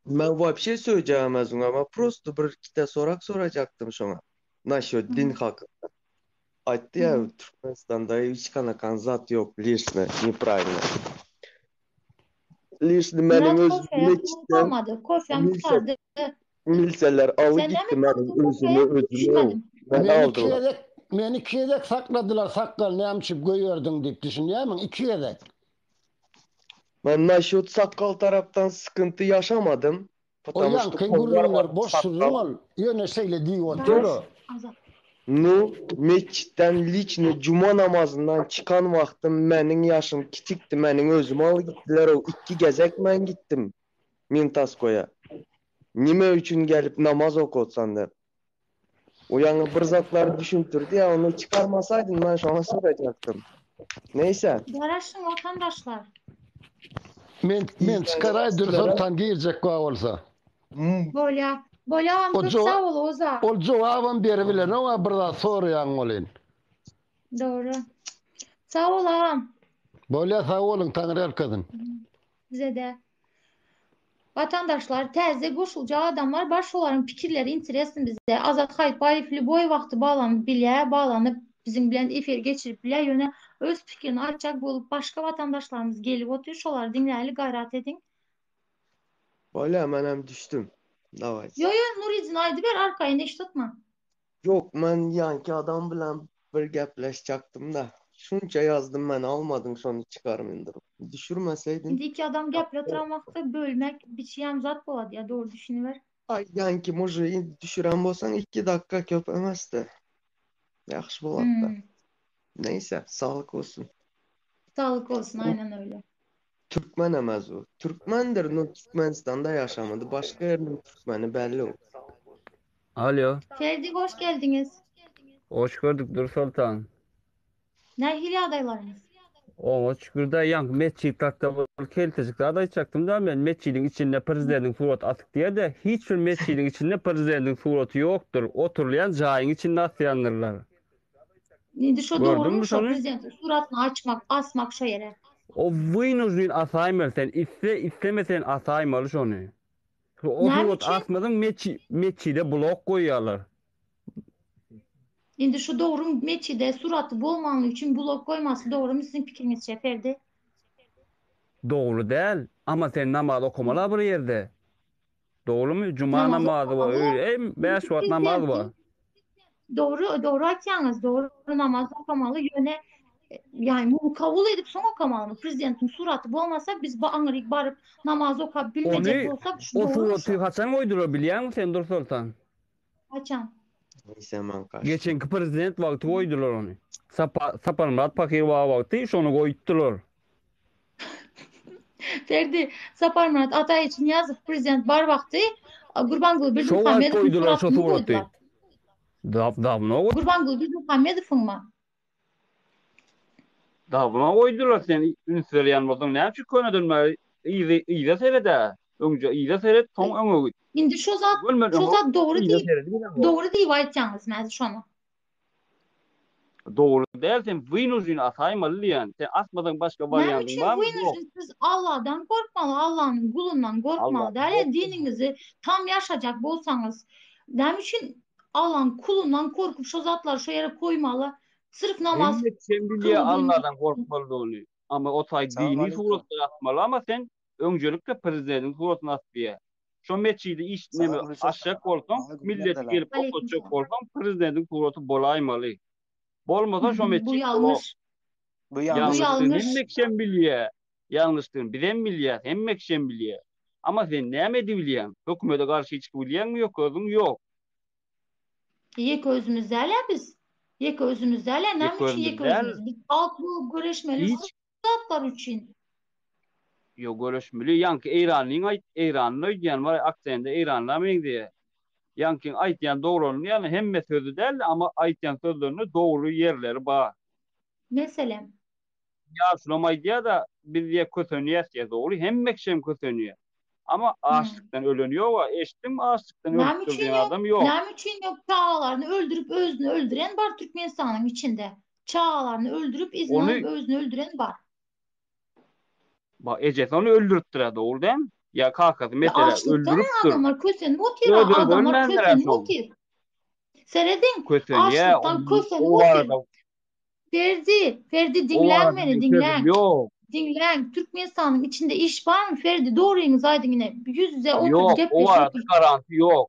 Men вообще söýjämez oňa. Men prosto bir ikide sorak sorajakdym şoňa. Naşýot din hakynda. Aýtdy ýa Türkmenistanda hiç kanakan zat ýok lişni nepravilno. Lişni meniň Murat öz kofe ýa kalmady. Kofem gutardy. Milseler aly Sen gitdi näme meniň tapdyň özümi kofeýa? özümi Düşünmedim. meni Meni iki aldylar. gezek meni iki gezek sakladylar sakgal näme üçin goýberdiň diýip düşünýärmiň iki gezek. Men naşýot sakgal tarapdan sykynty ýaşamadym. O Потому что ýaňky kollar gürrüňler bardy boş sakgal. gürrüň ol ýöne şeýle diýip otyr o. Azat. Nu metjitden liçno juma namazyndan çykan wagtym meniň ýaşym kiçikdi meniň özümi alyp gitdiler o ikki gezek men gitdim Mintaskoýa. Nime üçin gelip namaz okatsan dep. O ýaňy bir zatlar düşündirdi ýa ony çykarmasaýdyn men şoňa sorajakdym. Neýse. Garaşyň watandaşlar. Men men çykaraý Dürsoltan girjek bar bolsa. Bolýa. Bolýa O köp joga sag bol Oza. ol jogabam beribilenok a bir zat soraýaň welin. Dogry. Sag bol agam. Bolýa sag boluň Taňryýalkasyn. Bizede. Watandaşlar täze goşuljak adamlar bar şolaryň pikirleri interesny bize. Azat Haýytbaýew lýuboý wagty baglanyp bilýär, baglanyp biziň bilen efir geçirip bilýär ýöne öz pikirini aýtjak bolup başga watandaşlarymyz gelip otyr şolary diňläli gaýrat ediň. Bolýa menem düşdüm. Dawayt. Ýo ýo Nuridin aýdyber arkaýyn eş tutma. Ýok men ýanki adam bilen bir gepleşjakdym-da. Şunça ýazdym men almadyň şony çykarmyn durup. Düşürmeseýdiň. Indi iki adam geple oturan wagty bölmek biçýän zat bolady ýa dogry düşüniber. Aý ýanki mužy düşüren bolsaň iki dakika köp emesdi. Ýagşy bolardy. Hmm. Neýse saglyk bolsun. Saglyk bolsun aýnan öyle. Türkmen emez o. Türkmendir no Türkmenistanda ýaşamady. Başga ýeriniň türkmeni belli o. Alo. Ferdi hoş geldiňiz. Hoş gördük Dursoltan. Nähili ýagdaýlaryňyz? Oňa şükür-dä ýaňky metjit hakda bir keltejik zat aýtjakdym-da men metjidiň içinde prezidentiň suraty asyk diýer-de hiç bir metjidiň içinde prezidentiň suraty ýokdur oturylýan jaýyň içinde asýandyrlar. Indi şo dogrymy Gördüňmi şo şony? prezidentiň suratyny açmak asmak şo ýere. O wynujdyn asaýmaly sen iste isleme sen asaýmaly şony. O Näme surat üçin? asmadyň metjide blok goýýarlar. Indi şu dogrymy metjide suraty bolmanlygy üçin blok goýmasy dogrymy siziň pikiriňizçe Ferdi? Dogry däl. Amma sen namaz okamala bir ýerde. Dogrymy? Juma Namaz namazy bar, okamaly. öýle, eý, bäş wagt namaz bar. Dogry, dogry aýtýaňyz, dogry namaz okamaly, ýöne ýani muny kabul edip soň okamalymy? Prezidentiň suraty bolmasa biz aňryk baryp namaz okap bilmejek Ony bolsak şu o dogrymy suraty şu? haçan goýdular bilýäňmi sen Dursoltan? Haçan? Neyse men kaçtym. Geçenki prezident wagty goýdular ony. Sapa, Saparmyrat pahyr bar wagty şony goýupdylar. Ferdi, Saparmyrat Ataýewiç Nyýazow prezident bar wagty Gurbanguly Şo wagt Berdimuhamedowyň goýdular şo suratyny suraty. goýdular. Da, dawno Gurbanguly Berdimuhamedowyňmy? Dawno goýdular sen üns berýän bolsaň näme üçin köneden bäri yzy yza seredä öňje yza seret soň öňe git. Indi şo zat Görmedi şo zat dogry yza diýip seredibilemok. dogry diýip aýtýaňyz mäzi şony. Dogry däl sen wynujin asaýmaly diýýän sen asmasaň başga Näme wariantyň üçin barmy ýok. wynujin siz Alladan gorkmaly Allanyň gulundan gorkmaly Alladan däl gorkmaly. diniňizi tam ýaşajak bolsaňyz näme üçin Allaň kulundan korkup şo zatlary şo ýere koýmaly syrf namaz Hemme kişem bilýär kyldygyň Alladan gorkmalydygyny. Amma o taý dini suratlar asmaly amma sen öňjelikle prezidentiň suratyny as diýýär. Şo metjidi iş neme açjak bolsaň milleti gelip okatjak bolsaň prezidentiň suraty bolaýmaly. Bolmasa şo Bu metjit blok. ýalňyş. Bu ýalňyş. Bu ýalňyş. Hemme kişem bilýär. Ýalňyşdygyny bizem bilýäs, hemme kişem bilýär. Amma sen näme edibilýäň? Hökümete garşy çykyp bilýäňmi ýok özüň? Ýok. Ýeke özümiz däl-ä biz. Ýeke özümiz däl-ä, näme Ýeke üçin özümiz ýeke däl. özümiz? Biz halk bolup göreşmeli şu Hiç. zatlar üçin. Ýok, göreşmeli. Ýaňky eýranlyň aýt, eýranly öýdýän, bar aksendi eýranla meňzeýär. Ýaňkyň aýtýan dogrulyny ýagny hemme sözi däl-de, amma aýtýan sözlerinde dogry ýerleri bar. Meselem? Ýaşulam aýdýar-da, biz diýýär kösenýäs diýýär. Dogry, hemme kişi hem kösenýär. Amma açlykdan ölen ýog-a, eşitdiňmi açlykdan Näme ölüpdir üçin diýen ýok? adam ýok. Näme üçin ýok? Çagalaryny öldürip özüni öldüren bar Türkmenistanyň içinde. Çagalaryny öldürip yzyna Ony özüni öldüren bar. Bak ejesi ony öldüripdir-ä, dogry dälmi? Ýa kakasy Ya meselä açlykdan öldüripdir. adamlar kösenip otyr, Öz-özü adamlar ölmändir-ä kösenip şoň. otyr. Serediň, Kösenýä, açlykdan kösenip o otyr. barada Ferdi, Ferdi o diňläň barada meni, meň sözüm diňläň. ýok. Diňläň, Türkmenistanyň içinde iş barmy Ferdi, dogryňyzy aýdyň ine, ýüz-ýüze oturyp Ýok, o gepleşip barada otyrys. garanti ýok.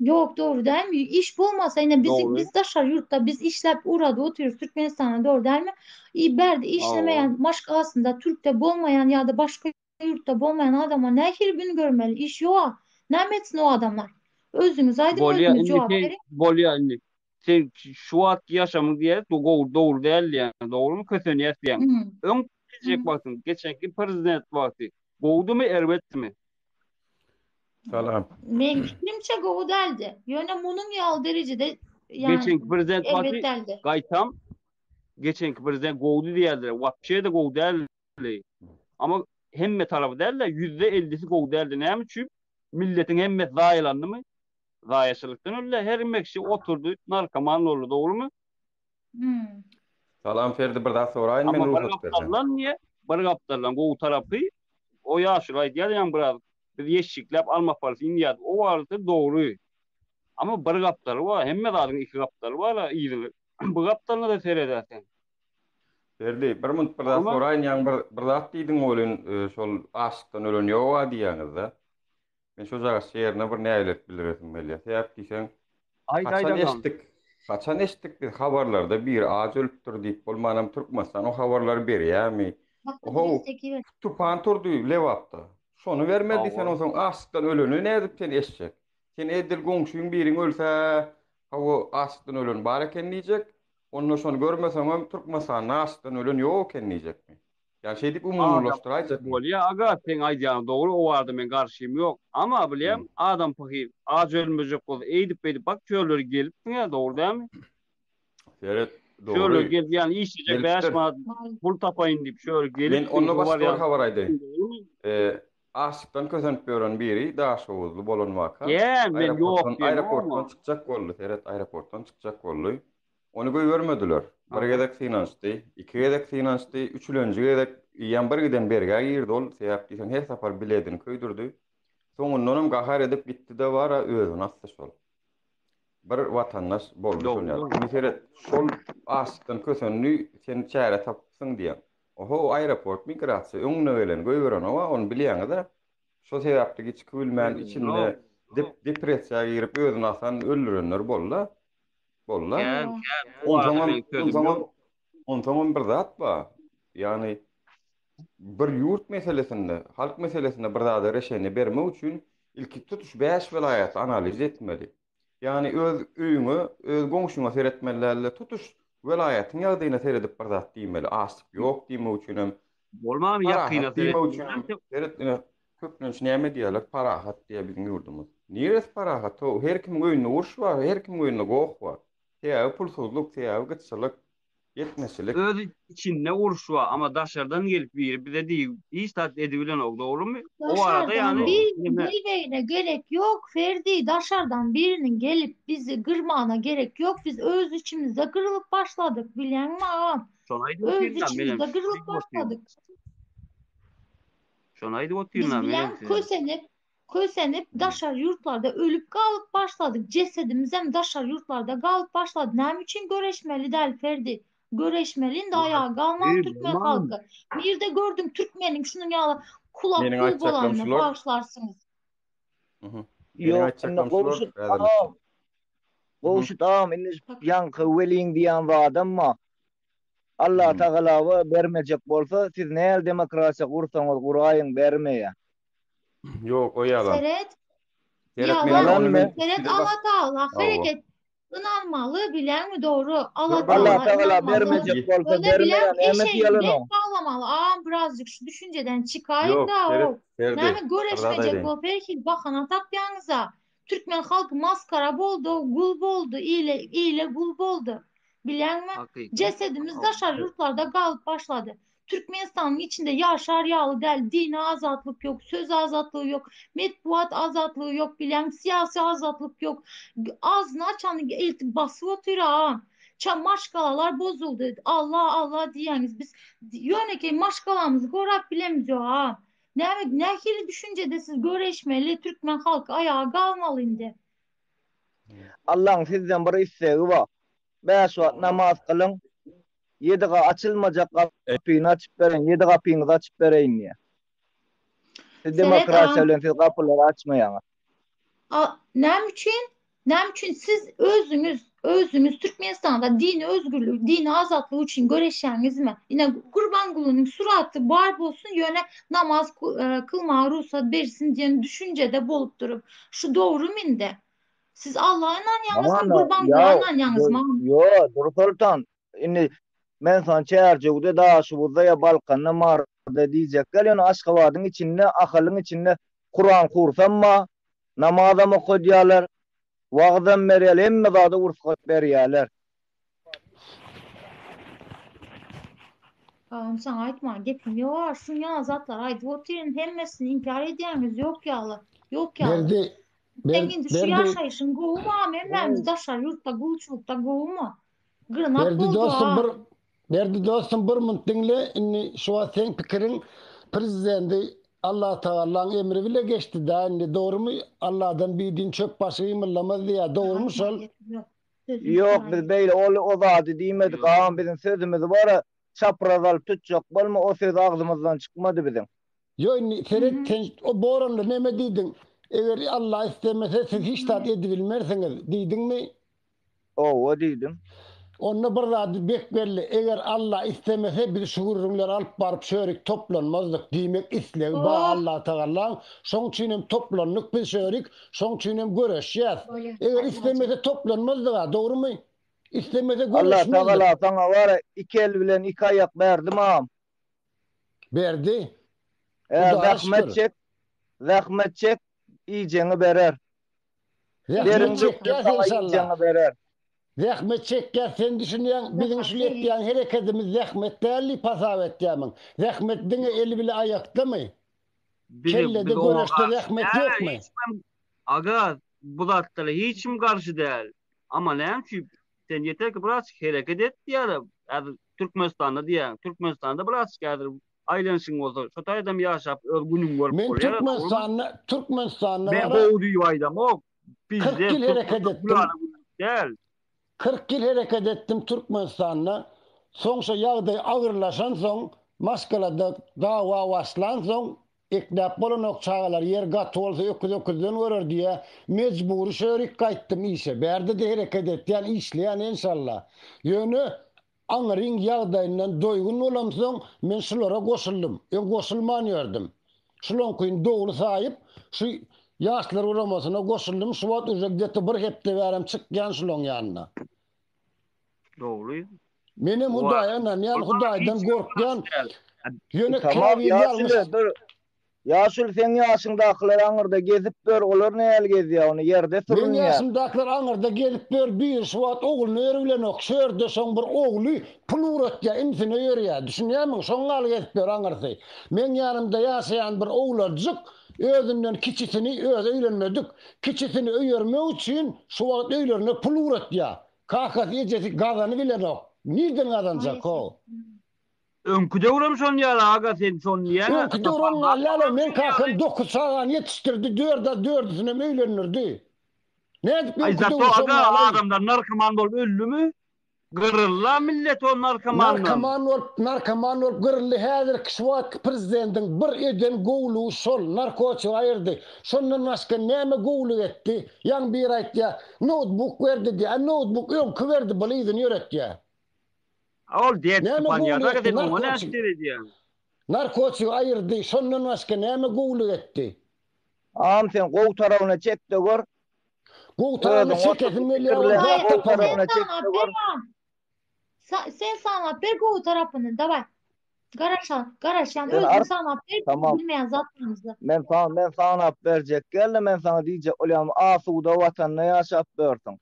Ýok, dogry dälmi? Iş bolmasa ine bizi Dogry. biz daşary ýurtda biz işläp ugrady otyrys Türkmenistanda dogry dälmi? I bärde Hawa. işlemeýän maşgalasynda türkde bolmaýan ýa-da başga ýurtda bolmaýan adamlar nähili gün görmeli? Iş ýoga. Näme etsin o adamlar? Özüňiz aýdyň Bolýa özüňiz indi jogap sen beriň. bolýa indi. Sen şu wagtky ýaşamyň diýýäs bu gowy dogry däl diýýäň dogrymy kösenýäs diýýäň. Öň biljek wagtyň geçenki prezident wagty gowudymy erbetdimi? Salam. Meň pikirimçe gowy däldi. Ýöne munuň ýaly derejede ýani Geçenki prezident erbet wagty däldi. gaýtam geçenki prezident gowudy diýerdiler. Wapşe-de gowy däldi. Amma hemme tarapy däl-de ýüzde ellisi gowy däldi. Näme üçin? Milletiň hemmesi zaýalandymy? Zaýaçylykdan öldi. Her hemme kişi oturdy, narkoman boldy, dogrumy? Hmm. Salam Ferdi bir zat soraýyn men Amma bir rugsat berseň. gapdaldan niýe? Bir gapdaldan gowy tarapy o ýaşuly aýdýar ýaňy biraz biz ýeşşikläp alma parysy inýärdik. O barada dogry. Amma bir gapdaly bar, hemme zadyň iki gapdaly bar-a yzyny bu gapdalyna-da sereder sen. Ferdi bir munt bir zat Dogrymy? soraýyn ýaňy bir bir zat diýdiň welin şol açlykdan ölen ýoga diýýäňiz-de. Men şojagaç ýerine bir nägilelik bildiresim gelýär. Sebäp diýseň, Aýt, aýt haçan agam. eşitdik, haçan eşitdik biz habarlarda biri aç ölüpdir diýip, bolmanam Türkmenistan o habarlary berýärmi? Ohow, tupan turdy Lebapda. Şony bermedi sen Hawa. onsoň açlykdan öleni nädip sen eşitjek? Sen edil goňşyň biriň ölse, hawa açlykdan ölen bar eken diýjek. Onda şony görmeseňem Türkmenistanda açlykdan ölen ýok eken diýjekmi? Ýa şeýdip Adam umumylaşdyraýjakmy? bolýa aga seň aýdýanyň dogry o barada meň garşym ýok. Ama bilýäň adam pahyr aç ölmejek bolsa eýdip beýdip bak çöllere gelipsiňä dogry dälmi? Seret Çöllere dogry gelip ýany işlejek 5 gelipdir. manat pul tapaýyn diýip şöyle Men gelipsiň onda bu başga bir barýan habar aýdaýyn. Açlykdan kösenip ýören biri Daşoguzly bolan waka Kän men ýok aeroportdan diýemok aeroportdan oňa. çykjak boldy seret aeroportdan çykjak boldy. Ony goýbermediler. Bir gezek synanyşdy, iki gezek synanyşdy, üçülenji gezek eýýäm bir giden bergä girdi ol, sebäp diýseň her sapar biledini köýdürdi. Soňundanam gahar edip gitdi-de bar-a özüni asdy şol. Bir watandaş boldy şol ýaly. Indi seret, şol açlykdan kösendi, sen çäre tapypsyň diýýäň. Oho, aeroport migrasiýa öňüne geleni goýberenok-a, ony bilýäňiz-ä. Şo sebäpli giçki bilmän içinde depressiýa girip özüni asan, öldürenler boldy-a. Boldy. Kän, kän. O barada Onsoňam, meň sözüm onsoňam, ýok. onsoňam bir zat bar. Ýagny bir ýurt meselesinde, halk meselesinde bir zada reşeniýe bermek üçin ilki tutuş bäş welaýaty analiz etmeli. Ýagny öz öýüňe, öz goňşyňa seretmeli däl-de, tutuş welaýatyň ýagdaýyna seredip bir zat diýmeli. Açlyk ýok diýmek üçinem, Bolmamy ýakyna parahat diýmek seretmeli üçinem, däl-de. seret ine, köplenç näme diýýärler, parahat diýýär biziň ýurdumyz. Niresi parahat? Ho, her kimiň öýünde uruş bar, her kimiň öýünde goh bar. Sebäbi pulsuzlyk, sebäbi gytçylyk, ýetmezçilik. Öz içinde uruş bar, amma daşardan gelip biri bize diýip hiç zat edibilenok, dogrumy? O barada Daşardan ýagny biriniň neme. gelmegine gerek ýok, Ferdi, daşardan biriniň gelip bizi gyrmagyna gerek ýok, biz öz içimizde gyrylyp başladyk, bilýäňmi agam? Şony aýdyp Öz otyryn-da menem, içimizde şony gyrylyp aýdyp otyryn. başladyk. Şony aýdyp Biz otyryn-da menem bilen size. kösenip, kösenip daşary ýurtlarda ölüp galyp başladyk. Jesedimizem daşary ýurtlarda galyp başlady. Näme üçin göreşmeli däl Ferdi? Göreşmeli indi aýaga galmaly türkmen halky. Nirde gördüň türkmeniň şunuň ýaly kulak Meniň gul aýtjaklarym bolanyny şular. bagyşlarsyňyz. Meniň Ýok, indi aýtjaklarym şular. Gowşut Häzirlikçe. agam, Gowşut agam, indi ýaňky weliň diýýän zadam bar. Allah Tagala bermejek bolsa, siz näl demokratiýa gursaňyz guraýyň bermeýär. Ýok, o ýalan. Seret, Seret men ýalan. ony men Seret size Allah baş Tagala Hawa. hereket ynanmaly bileňmi dogry Allah Dur bir Tagala Allah Tagala ynanmaly. bermejek bolsa Ýöne bilen bermeýär, nämesi eşegiň ýalan bek o? baglamaly agam birazjyk şu düşünjeden çykaýyň Ýok, da seret o. Ferdi, Näme bir zat göreşmejek aýdaýyn. bolup her hili bahana tapýaňyza. Türkmen halky maskara boldy, gul boldy, ile ile gul boldy. Bilýäňmi? Hakyky. Jesedimiz daşary ýurtlarda galyp başlady. Türkmenistanyň içinde ýaşar ýaly däl, dini azatlyk ýok, söz azatlygy ýok, metbugat azatlygy ýok, bilýäňmi, syýasy azatlyk ýok. Agzyny açany eltip basyp otyr agam. Ça maşgalalar bozuldy. Allah Allah diýýäňiz. Biz ýönekeý maşgalamyzy gorap bilemizok agam. Näme nähili düşünjede siz göreşmeli türkmen halky aýaga galmaly indi. Allaň sizden bir islegi bar. Bäş wagt namaz kylyň, ýedi ga açylmajak gapyny açyp bereýin, ýedi gapyňyzy açyp bereýin diýýär. Siz Seret demokratiýa agam bilen siz gapylary açmaýaňyz. A näme üçin? Näme üçin siz özüňiz özüňiz Türkmenistanda dini özgürlük, dini azatlyk üçin göreşýäňizmi? Ine Gurbangulynyň suraty bar bolsun, ýöne namaz kylmaga rugsat bersin diýen düşünjede bolup durup, şu dogrymy indi? Siz Allaha ynanýaňyzmy, Mamana, Gurbangula ýa, ynanýaňyzmy? ýo, Dursoltan, indi men saňa Çärjewde, Daşoguzda ýa Balkanda, Maryda diýjek däl, ýöne Aşgabadyň içinde, Ahalyň içinde Kuran kursam bar, namazam okadýarlar, wagyzam berýärler, hemme zada rugsat berýärler. Agam saňa aýtmaga gepim ýok a şuň ýaly zatlar aýdyp otyryn hemmesini inkär edýäňiz ýok ýaly ýok ýaly. Berdi Seň Ber indi şu Berdi ýaşaýşyň gowumy agam hemmämiz daşary ýurtda gulçulykda gowumy? Gyrnak Berdi boldy dostum a. bir Berdi dostum bir munt diňle indi şu wagt seň pikiriň prezidenti Allatagallaň emri bile geçdi da indi dogrymy Alladan bidin çöp başy gymyllamaz diýýär Saňa dogrymy aýtmaga şol gepim ýok. Sözüň Ýok saňa biz ýetmez. beýle ol o zady diýmedik Ýok. agam biziň sözümizi bara çapraz alyp tutjak bolma o söz agzymyzdan çykmady biziň. Ýok indi seret Mhm. sen o boranda neme diýdiň eger Alla islemese siz hiç zat Mhm. edibilmersiňiz diýdiňmi Owa diýdim. Onda bir zady bek belli, eger Alla islemese biz şu gürrüňleri alyp baryp şörik toplanmazdyk, diýmek islegi bar Oh! Allatagallaň, şoň üçinem toplandyk biz şörik, şoň üçinem göreşýäs. Bolýa, Eger aýtmajak. islemese toplanmazdyga, dogrymy? Islemese göreşmezdik. Allatagala saňa bar-a iki el bilen iki aýak berdim agam. Berdi. Ä, Hudaýa zähmet şükür. çek, zähmet çek, iýjeňi berer. Zähmet Deriň çekýäs dökse saňa enşalla. iýjeňi berer. Zähmet çekýäs sen düşünýäň biziň şul etýän herekedimiz zähmet däl diýip hasap etýämiň? Zähmet diňe el bile aýakdamy? Biz Kellede biz oňa göreşde garşy zähmet däl ýokmy? hiç kim aga bu zatlara hiç kim garşy däl. Amma näme üçin sen ýeter ki birazçyk hereket et diýýärler. Häzir Türkmenistanda diýýän. Türkmenistanda birazçyk häzir aýlanyşyň bolsa şo taýdam ýaşap öz günüňi görüp Men bolýar dogrymy? Türkmenistanda Türkmenistanda Men bara gowy diýip aýdamok. 40 Bizde ýyl hereket Türkmenistanda etdim. gülala günlük däl. 40 ýyl hereket etdim Türkmenistanda. Soň şo ýagdaý agyrlaşansoň, maşgalada dawa başlansoň, ekläp bolanok çagalar, ýer gaty bolsa öküz öküzden görer diýýä. Mejbury şörik gaýtdym işe. Bärde-de hereket etýän, işleýän enşalla. Ýöne Aňryň ýagdaýyndan doýgun bolamsoň, men şulara goşuldym. Öň goşulman ýördüm. Şulaňkyny dogry saýyp, şu Ýaşlar guramasyna goşuldym. Şu wagt uje gde-to bir hepde bärem çykýan şulaň ýanyna. Dogry. Menem Hudaýa ynanýan, Hudaýdan gorkýan. Ýöne Tamam, käbir ýalňyş. ýaşuly, dur. Ýaşuly seň ýaşyňdakylar aňyrda gezip ýör olar nähili gezýär ony ýerde Meň sürünýär. ýaşymdakylar aňyrda gezip ýör biri şu wagt ogluny ýörübilenok şu ýerde şoň bir ogly pul ugratýar inisine ýörýär düşünýärmiň şoň ýaly gezip ýör aňyrsy meň ýanymda ýaşaýan bir owlajyk özünden kiçisini özi öýlenmedik kiçisini öýermek üçin şu wagt öýlerine pul ugratýar kakasy ejesi gazanybilenok nirden gazanjak ho. Öňki döwrem şon ýaly aga sen şony diýýäňä. Öňki döwrem galýala meň kakam dokuz çagany ýetişdirdi dörda dördüsinem öýlendirdi. Nädip Aý öňki zato döwür şoň aga ýaly. adamlar narkoman bolup öldümi? Gyrylda millet o narkomandan. Narkoman bolup narkoman bolup gyryldy häzirki şu wagtky prezidendiň bir eden gowlugy şol narkotik aýyrdy şondan başga näme gowluk etdi ýaňy biri aýtýa noutbuk berdi diýä a noutbuk öňki berdi bul yzyny ýöretýä. Ol detki Näme panýat gowulyk aga etdi sen oňa näme narkotik seredýäň? narkotigi aýyrdy şondan başga näme gowulyk etdi? Agam sen gowy tarabyna çekde gör. Gowy tarabyna Özüň çekesim oturyp gelýär ol pikirlen zat gowy tapamok. tarabyna Sen çekde sanap gör. ber maňa. Sen sanap ber gowy tarapyny daway. Garaşan garaşýan Sen özüň ar sanap ber tamam. bilmeýän zatlarymyzy. Men saňa men sanap berjek geldim men saňa diýjek bolýan asuda watanda ýaşap ýörsüň.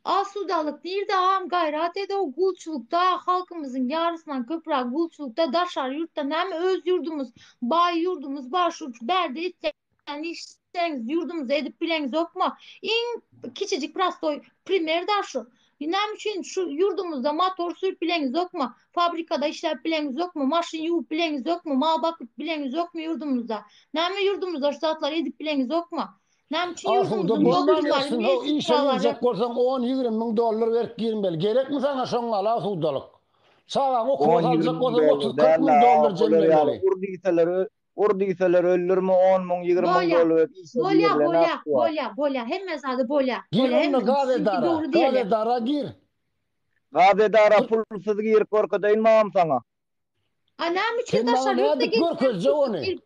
Asudalyk nirde agam gaýrat edow gulçulykda halkymyzyň ýarysyndan köprägi gulçulykda daşary ýurtda näme öz ýurdumyz baý ýurdumyz bar şu bärde etýän işleriňizi ýurdumyzda edip bileňizokma iň kiçijik prostoý primer da şu. Näme üçin şu ýurdumyzda motor sürüp bileňizokmy? Fabrikada işläp bileňizokmy? Maşyn ýuwup bileňizokmy? Mal bakyp bileňizokmy ýurdumyzda? Näme ýurdumyzda şu zatlary edip bileňizokmy? Näme üçin Asuda ýurdumyzyň bolman doktorlary, etsin ho işe medsestralary girjek bolsaň on ýigrimi müň dollar berip girmeli gerekmi saňa şoň ýaly asudalyk çagaňy okuwa On saljak ýigrimi müň bolsaň dollar 30 40 däl müň dollar olar ýaly jemlemeli. ur diýseler ur diýseler öldürme on müň ýigrimi müň Bolýa, dollar berip işe bolýa, girilen bolýa, ak bu wagt. bolýa, bolýa, hemme zady bolýa, Gir bolýa, onda hemme gaz siziňki edara dogry gaz diýeli. edara gir. Gaz edara Türk pulsuz girip görkezeýin magam saňa. A näme üçin Sen maňa daşary ýurtda nädip gezseň görkezjek pulsuz ony. girip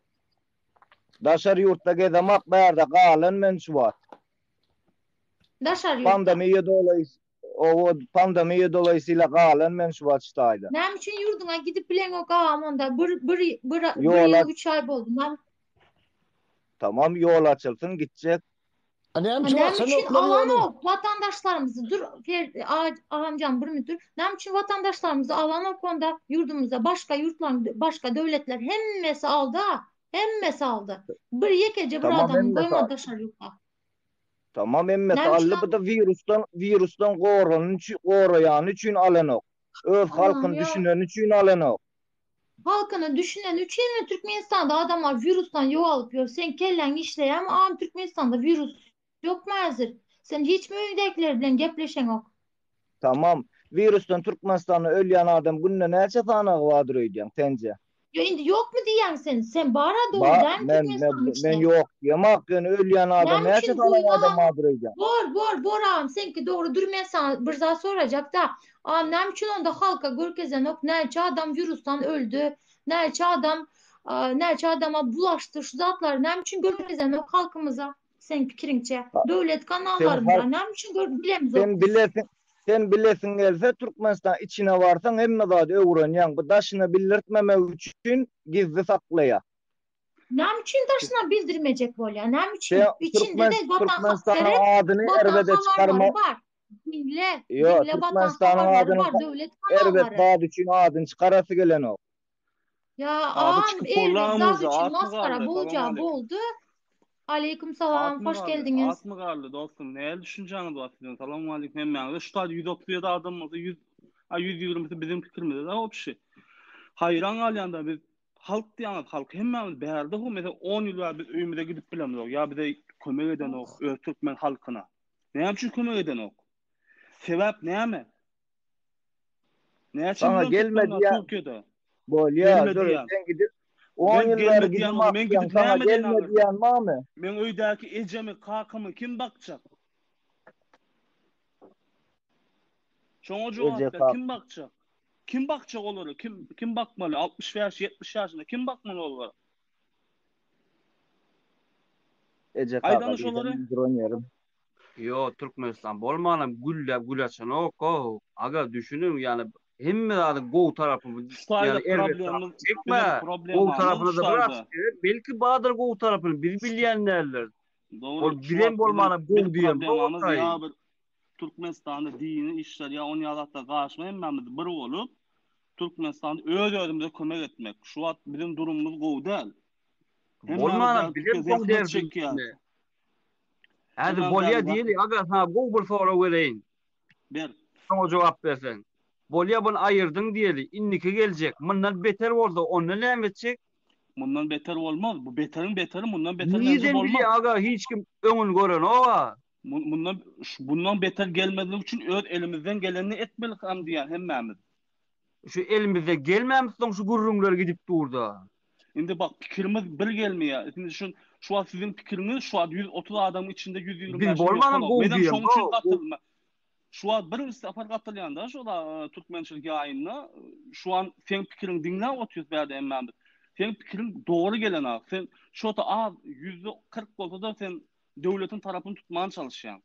Daşary ýurtda gezemak bärde galan men şu wagt. Daşary ýurtda. Pandemiýa dolaýs owo pandemiýa dolaýsyla galan men şu wagt şu taýda. Näme üçin ýurduňa gidip bileňok agam onda bir bir bir bir Ýol ýyl üç aý boldy näme Tamam ýol açylsyn gitjek. A näme A üçin näme üçin açanoklar ýoly? alanok watandaşlarymyzy dur Fer agamjan bir minut dur. Näme üçin watandaşlarymyzy alanok onda ýurdumyza başga ýurtlaryň başga döwletler hemmesi aldy a hemmesi aldy. Bir ýekeje bir Tamam adamyny hemmesi goýmady daşary ýurtda. Tamam hemmesi Näme üçin aldy bu da wirusdan wirusdan gorany üçin goraýany üçin alanok. Öz Aman halkyny ýa düşüneni üçin alanok. Halkyny düşüneni üçinmi Türkmenistanda adamlar wirusdan ýogalyp ýör seň kelläň işleýärmi agam Türkmenistanda wirus ýokmy häzir sen hiçmi öýüňdäkiler bilen gepleşeňok. Tamam. Wirusdan Türkmenistanda ölýän adam günde näçe sanagy bardyr öýdýäň sence? Ýo indi ýokmy diýýäň sen sen bara dogry Ba dälmi men men Türkmenistanyň men içinde. ýok diýemok ýöne ölýän adam Näme näçe üçin sanagy duýma adam bardyr öýdýäň? Bor bor bor agam seňki dogry dur men saňa bir zat sorajakda agam näme üçin onda halka görkezenok näçe adam wirusdan öldi näçe adam näçe adama bulaşdy şu zatlary näme üçin görkezenok halkymyza seň pikiriňçe döwlet Sen kanallarynda halk näme üçin gör bilemzok sen biz. bilesiň sen bilesiň gelse Türkmenistan içine barsaň hemme zady öwrenýäň bu daşyna bildirtmemek üçin gizli saklaýa. Näme üçin daşyna bildirmejek bolýar? Näme üçin? Sen İçinde Türkmen de vatan Türkmenistanyň seret, adyny vatan erbede habarlary çykarma bar. Dinle, Ýo, dinle vatan Türkmenistanyň habarlary adyny bar, döwlet erbet kanallary. zat üçin adyny çykarasy gelenok. Ya Ady agam çykyp boldy erbet zat aňymyzda, üçin atmy maskara galdy? Salam bolja aleýkum. boldy. Aleýkum salam, Atmy hoş galdy? geldiňiz. Atmy galdy dostum? Nähili düşünjäňiz bar siziň? Salam aleýkum hemmäňize. Şu taýda 137 adam bolsa 100 a 120-si biziň pikirimizde da obşi. Haýran galýan-da biz halk diýýäňiz, halk hemmämiz bärde ho meselem 10 ýyl bäri biz öýümize gidip bilemizok ýa bize kömek edenok öz türkmen halkyna. Näme üçin kömek edenok? Sebäp näme? Näçe Saňa million gelme türkmen bar diýýän. Türkiýede? Bolýa, Gelme dur, diýýän. sen gidip 10 Men ýyl gelme bäri diýýän gidip bolsa, men akýaň, gidip saňa näme edeýin gelme aňyrda? diýýän barmy? Meň öýdäki ejemi, kakamy kim bakjak? Şoňa jogap Eje ber, kak. kim bakjak? Kim bakjak olary? Kim kim bakmaly? 65, 70 ýaşynda kim bakmaly olara? Eje kaka Aýdany diýsem şolary. men duran ýerim. Ýo Türkmenistan bolmanam gülläp gül açanok how aga düşüniň ýani hemme zadyň gowy tarapy Şu taýda ýani erbet tarapyny problemimiz çekme biziň gowy problemamyz tarapyny şu da biraz taýda. çek belki bardyr gowy tarapyny biz bilýän däldiris Dogry ol şu bizem wagt biziň bolmanam gowy biz diýemzok problemamyz otaý. ýa bir Türkmenistanda dini işler ýa on ýa zatlar garyşma hemmämiz bir bolup Türkmenistanda öz özümize kömek etmek. Şu wagt biziň durumymyz gowy däl. Hemmämiz Bolmanam bäri bizem Türkiýe gowy zähmet däl çekýäs. diýme. Häzir Hemmämiz bolýa bäri diýeli aga saňa gowy bir sorag bereýin. Ber. Şoňa jogap berseň. Bolýa buny aýyrdyň diýeli, indiki geljek, mundan beter bolsa onda näme etjek? Mundan beter bolmaz. Bu beteriň beteri mundan beter mence Nirden bolmaz. bilýä aga hiç kim öňüni görenok-a. Mundan bundan beter gelmezlik üçin öz elimizden gelenini etmeli ham diýýän hemmämiz. Şu elimizden gelmämizsoň şu gürrüňler gidip durda. Indi bak pikirimiz bir gelmeýär. Indi şu şu wagt siziň pikiriňiz şu wagt 130 adamyň içinde 125 Biz bolmanam gowy Menem diýen. şoň üçin gatyldym. Şu wagt birinji sapar gatylýan-da şol türkmençilik ýaýynyna. Şu an seň pikiriňi diňläp otyrys bärde hemmämiz. Seň pikiriň dogry gelenok. Sen şo-da az 40% bolsa-da sen döwletiň tarapyny tutman çalyşýaň.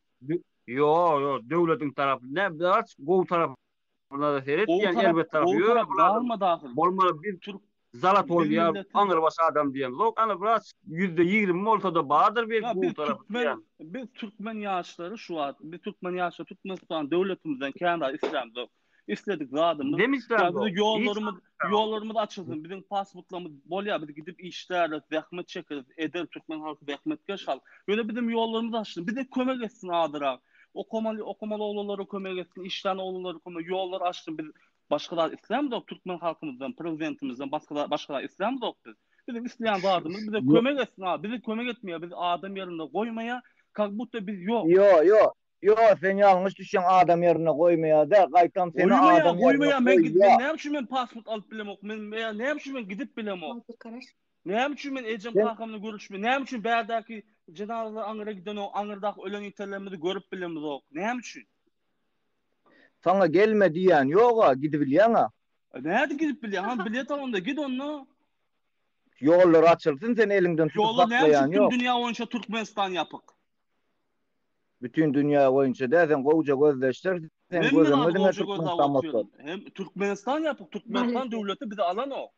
Ýo, ýo, döwletiň tarapyny däl, biraz gowy tarapyna-da seret Gowy diýýän, tarap, erbet tarapy gowy ýok tarap bularyň. galmady ahyr. Bolmady biz Türk zalatoý biz ýa milletiň aňrybaş adam diýemzok, ana biraz 20% bolsa-da bardyr belki Ýa gowy biz tarapy türkmen diýýän. biz türkmen ýaşlary şu wagt biz türkmen ýaşlary Türkmenistan döwletimizden kän zat islämzok. Isledik zadymyz Bizem ýa islämzok. bize Hiç ýollarymyz zat islämzok. ýollarymyz açylsyn, biziň pasportlarymyz bolýar, biz gidip işläris, zähmet çekeris, eder türkmen halky zähmetkeş halk. Ýöne biziň ýollarymyz açylsyn, bize kömek etsin azyrak. Okamaly, okamaly oglanlara kömek etsin, işlän oglanlara kömek, ýollar açsyn. Biz başga zat islämzok türkmen halkymyzdan, prezidentimizden başga zat, başga zat islämzok biz. Biziň isleýän zadymyz bize kömek etsin, a bizi kömek etmeýär, bizi adam ýerinde goýmaýar, kak budda biz ýok. Ýo, ýo, ýo, sen ýalňyş düşýäň adam ýerinde goýmaýar däl, gaýtam seni Goýmaýar, adam ýerine goýmaýar, men git, men goýýar. näme üçin men pasport alyp bilemok, men näme üçin men gidip bilemok. Näme üçin men ejem Sen kakam bilen görüşme, näme üçin bärdäki jenazalar aňyra gidenok, aňyrdaky ölen ýitenlerimizi görüp bilemizok, näme üçin? Saňa gelme diýýän ýog-a, gidibilýäň-a. E, nädip gidip bilýäň? Han bilet al onda, git onda. Ýollar açylsyn, seni eliňden tutup Ýollar näme üçin saklaýan tüm ýok. dünýä boýunça Türkmenistan ýapyk? Bütin dünýä boýunça däl, sen gowja gözleşdir, sen Hemme gözüňe zady diňe gowja gözläp Türkmenistan otyryn. bolsa. Hem Türkmenistan ýapyk, Türkmenistan Maalesef. döwleti bizi alanok.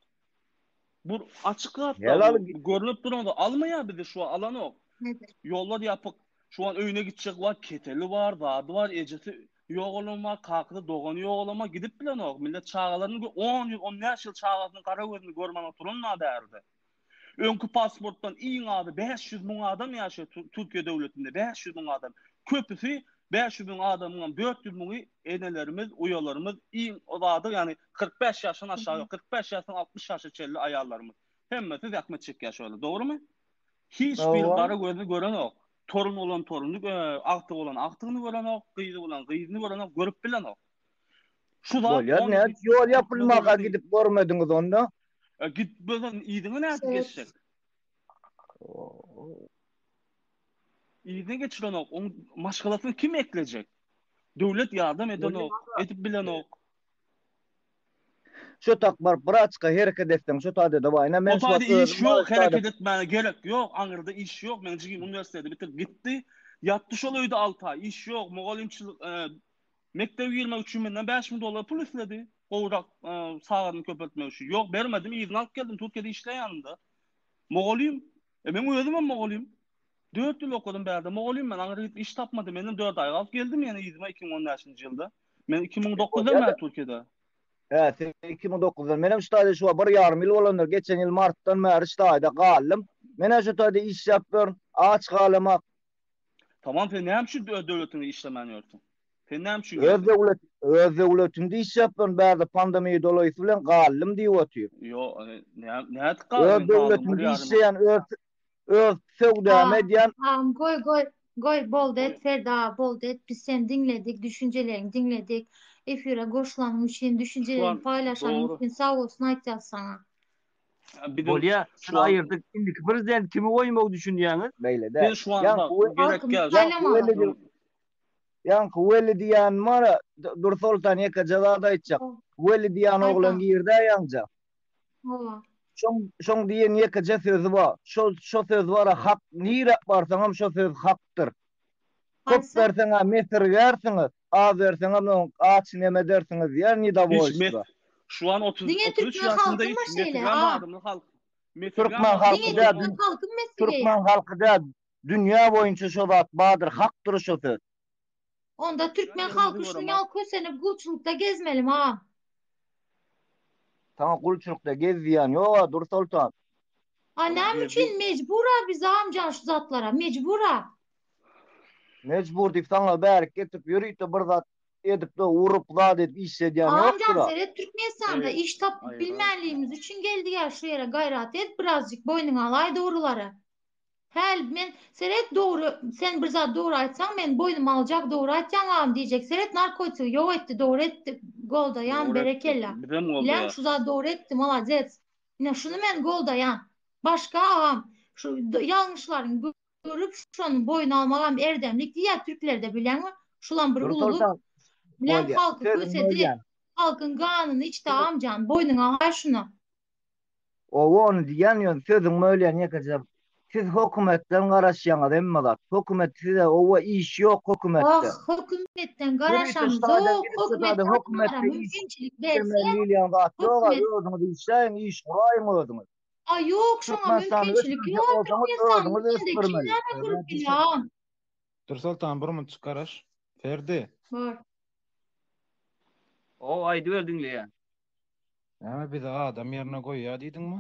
Bu açyk zatlar Helal bu. Görnüp duran zat. Almaýar bizi şu an alanok. Nedir? Ýollar ýapyk. Şu an öýüne gitjek bar, keseli bar, zady bar, ejesi ýogalan bar, kakasy, dogany ýogalan bar, gidip bilenok. Millet çagalaryny 10 ýyl, 15 ýyl çagasynyň gara gözüni görmän oturan bar bärde. Öňki pasportdan iň azy 500 müň adam ýaşaýar Türkiýe döwletinde, 500 müň adam. Köpüsi 500 müň adamyňam 400 müňi enelerimiz, uýalarymyz, iň zady ýagny 45 ýaşdan aşagy, 45 ýaşdan 60 ýaşa çenli aýallarymyz. Hemmesi zähmet çekýär şöyle, dogrumy? Hiç bir gara gözüni görenok. Torun bolan toruny, agtygy bolan agtygyny görenok, gyzy bolan gyzyny görenok, görüp bilenok. Şu zat Bolýar, nädip ýol ýapylmaka gidip görmediňiz onda? E, gitmesen yzyňa nädip geçjek? Yzyna geçirenok, oň maşgalasyny kim eklejek? Döwlet ýardam edenok, edip bilenok. Şu tak baryp bir açka hereket etseň şu taýda bar. Ine men O şu wagt taýda iş özüm ýok, bar hereket etmäne gerek ýok, aňyrda iş ýok. Meniň jigim uniwersiteti bitirip gitdi. Ýatdy şol öýde 6 aý, iş ýok, mugallymçylyk, e, mekdebe girmek üçin menden 5000 dollar pul isledi. Gowrak e, sagadyny köpeltmek üçin. Ýok, bermedim, yzyna alyp geldim, Türkiýede işleýän ýanynda. Mugallym, e, meň özüm hem mugallym. 4 ýyl okadym bärde, mugallym men, aňyra gidip iş tapmadym. Menden 4 aý galyp geldim ýene yzyma 2015-nji ýylda. Men 2009-dan bäri Türkiýede. Hä, sen 2009-dan. Menem şu taýda şu bir ýarym ýyl bolandyr. Geçen ýyl martdan bäri şu taýda galdym. Menem şu taýda işläp ýörün. Aç galamak. Tamam, sen näme üçin öz döwletiňde işlemän ýörsüň? Sen näme üçin Öz geldiň? döwlet, öz döwletimde işläp ýörün. Bärde pandemiýa dolaýsy bilen galdym diýip otyr. Ýo, nädip galdyň? Öz döwletimde işleýän, öz Öz söwdamy edýän. Agam goý goý goý boldy et Ferdi aga boldy et biz seni diňledik düşünjeleriňi diňledik efire goşulanyň üçin düşünjeleriňi paýlaşanyň üçin sag bolsun aýtýas saňa. Bolýa, şuny aýyrdyk. Indiki prezident kimi goýmagy düşünýäňiz? Beýle däl. Biz şu an bak, gerek gel. Saýlamaly. Ýaňky Weli diýýän bar-a, Dursoltan ýekeje zat aýtjak. Weli diýýän oglan gird-ä ýaňja. Hawa. Şoň şoň diýen ýekeje sözi bar. Şo şo söz bar-a hak, nirä barsaňam şo söz hakdyr. Köp Haýsy? berseň-ä mesirgärsiňiz, az berseňem oň aç neme edersiňiz diýýär Hiç nedowolstwo. mes şu an 30 Diňe 33 türkmen ýaşynda halky hiç mı şeýle, mesirgän a? adamly halk. Mesirgän Türkmen halky halky Diňe däl, türkmen halky mesirgeýär. türkmen halky däl, dünýä boýunça şo zat bardyr, hakdyr şo söz. Onda türkmen halky şunuň ýaly kösenip gulçulykda gezmelimi agam? Saňa gulçulykda gez diýýän ýoga Dursoltan. A näme üçin mejbura biz agamjan şu zatlara mejbura. Mejbur diýip saňa bärik getirip ýörite bir zat edip-de urup zat edip işledýän Agamjan ýokdur-a. seret Türkmenistanda iş tapyp bilmänligimiz üçin geldigä şu ýere gaýrat et birazjyk boýnuňa alaý dogrulary. Häl men seret dogry sen bir zat dogry aýtsaň men boýnuma aljak dogry aýtýaň agam diýjek seret narkotigi ýok etdi dogry etdi goldaýan Dogry etdi. berekella Bizem bilen goldaýas. şu zat dogry etdi molodec ine şuny men goldaýan başga agam şu ýalňyşlaryňy görüp şony boýun almagam erdemlik diýýär türklerde bileňmi şulam bir Dur ululyk Soltan bilen bolýa. halky Sözüňi kösedi bölýän. halkyň ganyny içdi agamjan boýnuňa alaý şuny. Owa ony diýýän ýöne sözüň bölýän ýekeje siz hökümetden garaşýaňyz hemme zat hökümet size owa iş ýok hökümetde. Wah hökümetden Ýörite garaşamzok ştadan gidip şu hökümet taýda adamlara hökümetde iş mümkinçilik berse işlemeli diýilýän zat ýoga hökümet özüňiz işläýiň iş guraýyň özüňiz. A ýok şoňa Türkmenistany mümkinçilik ösdürjek ýok bolsaňyz Türkmenistanyň özüňiz içinde kim ösdürmeli. näme gurup bilýär. Dursoltan bir munçuk garaş. Ferdi. Bar. Ow aýdyber diňleýän. Näme bizi adam ýerine goýýa diýdiňmi?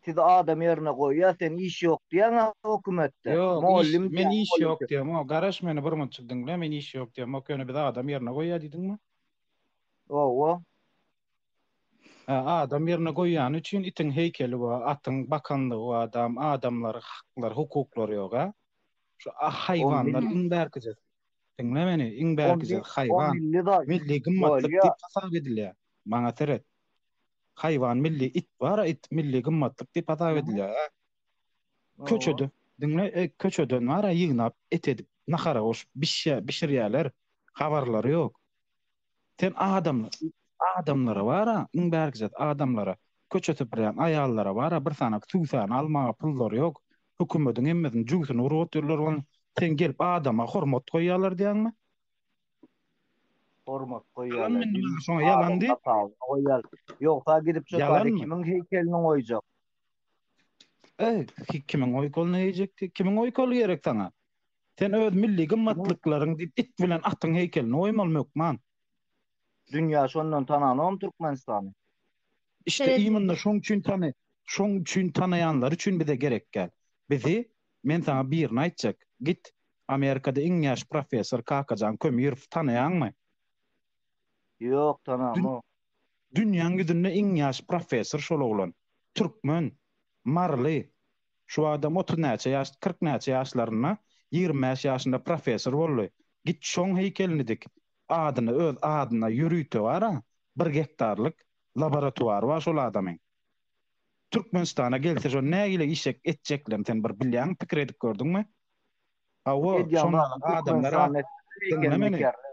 Sizi adam ýerine goýýar, sen iş ýok diýýäň-ä hökümetde. Ýok, iş, Mollym men diýýäň, iş mollym ýok diýemok. Garaş meni bir munçuk diňle, men iş ýok diýemok, ýöne bizi adam ýerine goýýar diýdiňmi? Hawa. Hä, adam ýerine goýýany üçin itiň heýkeli bar, atyň bakanlygy bar, adam, adamlar haklary, hukuklary ýok, hä? Şu O haýwanlar milli iň bärkijesi. Diňle meni, iň o bärkijesi o haýwan. milli zat. Milli gymmatlyk Bolýa. diýip hasap edilýär. Maňa seret. Haýwan milli it bar-a it milli gymmatlyk diýip hasap edilýär. Hä? Köçede, diňle, e, köçeden bar-a ýygnap et edip nahara goşup bişýä, bişirýärler. Habarlary ýok. Sen adam, adamlara bar-a, iň bärkijesi adamlara, köçe süpürýän aýallara bar-a bir sanak süwsäni almaga pullary ýok. Hökümediň hemmesini jübüsine urup otyrlar ony. Sen gelip adama hormat goýýarlar diýýäňmi? Hormat Ýalanmy goýýarlar indi diýip, maňa şoňa ýalan adam diý. hasabyna goýýarlar. Ýogsa gidip şo taýda Ýalanmy? kimiň heýkelini goýjak? Eý, kimiň oýkalyny geýjekdi? Kimiň oýkaly gerek saňa? Sen öz milli gymmatlyklaryň diýip it bilen atyň heýkelini goýmalymy hökman? Dünýä şondan tananogam Türkmenistany. Işte Serediň. imенно şoň üçin tany, şoň üçin tanaýanlar üçin bize gerek däl. Bizi, men saňa birini aýtjak, git Amerikada iň ýaş professor Kakajan Kömirow tanaýaňmy? Ýok, tanamok. Dünýäň ýüzünde iň ýaş professor şol oglan. Türkmen. Maryly. Şu adam 30 näçe ýaş, 40 näçe ýaşlarynda, 25 ýaşynda professor boldy. Git şoň heýkelini dik. Adyny öz adyna ýörite bar-a, bir gektarlyk laboratuary bar şol adamyň. Türkmenistana gelse şo nägile iş etjeklerini sen bir bilýäňmi, pikir edip gördüňmi? Hawa, Edýän şoň zadyny ýalak adamlara Türkmenistanda diňle heýkelini meni. dikerler.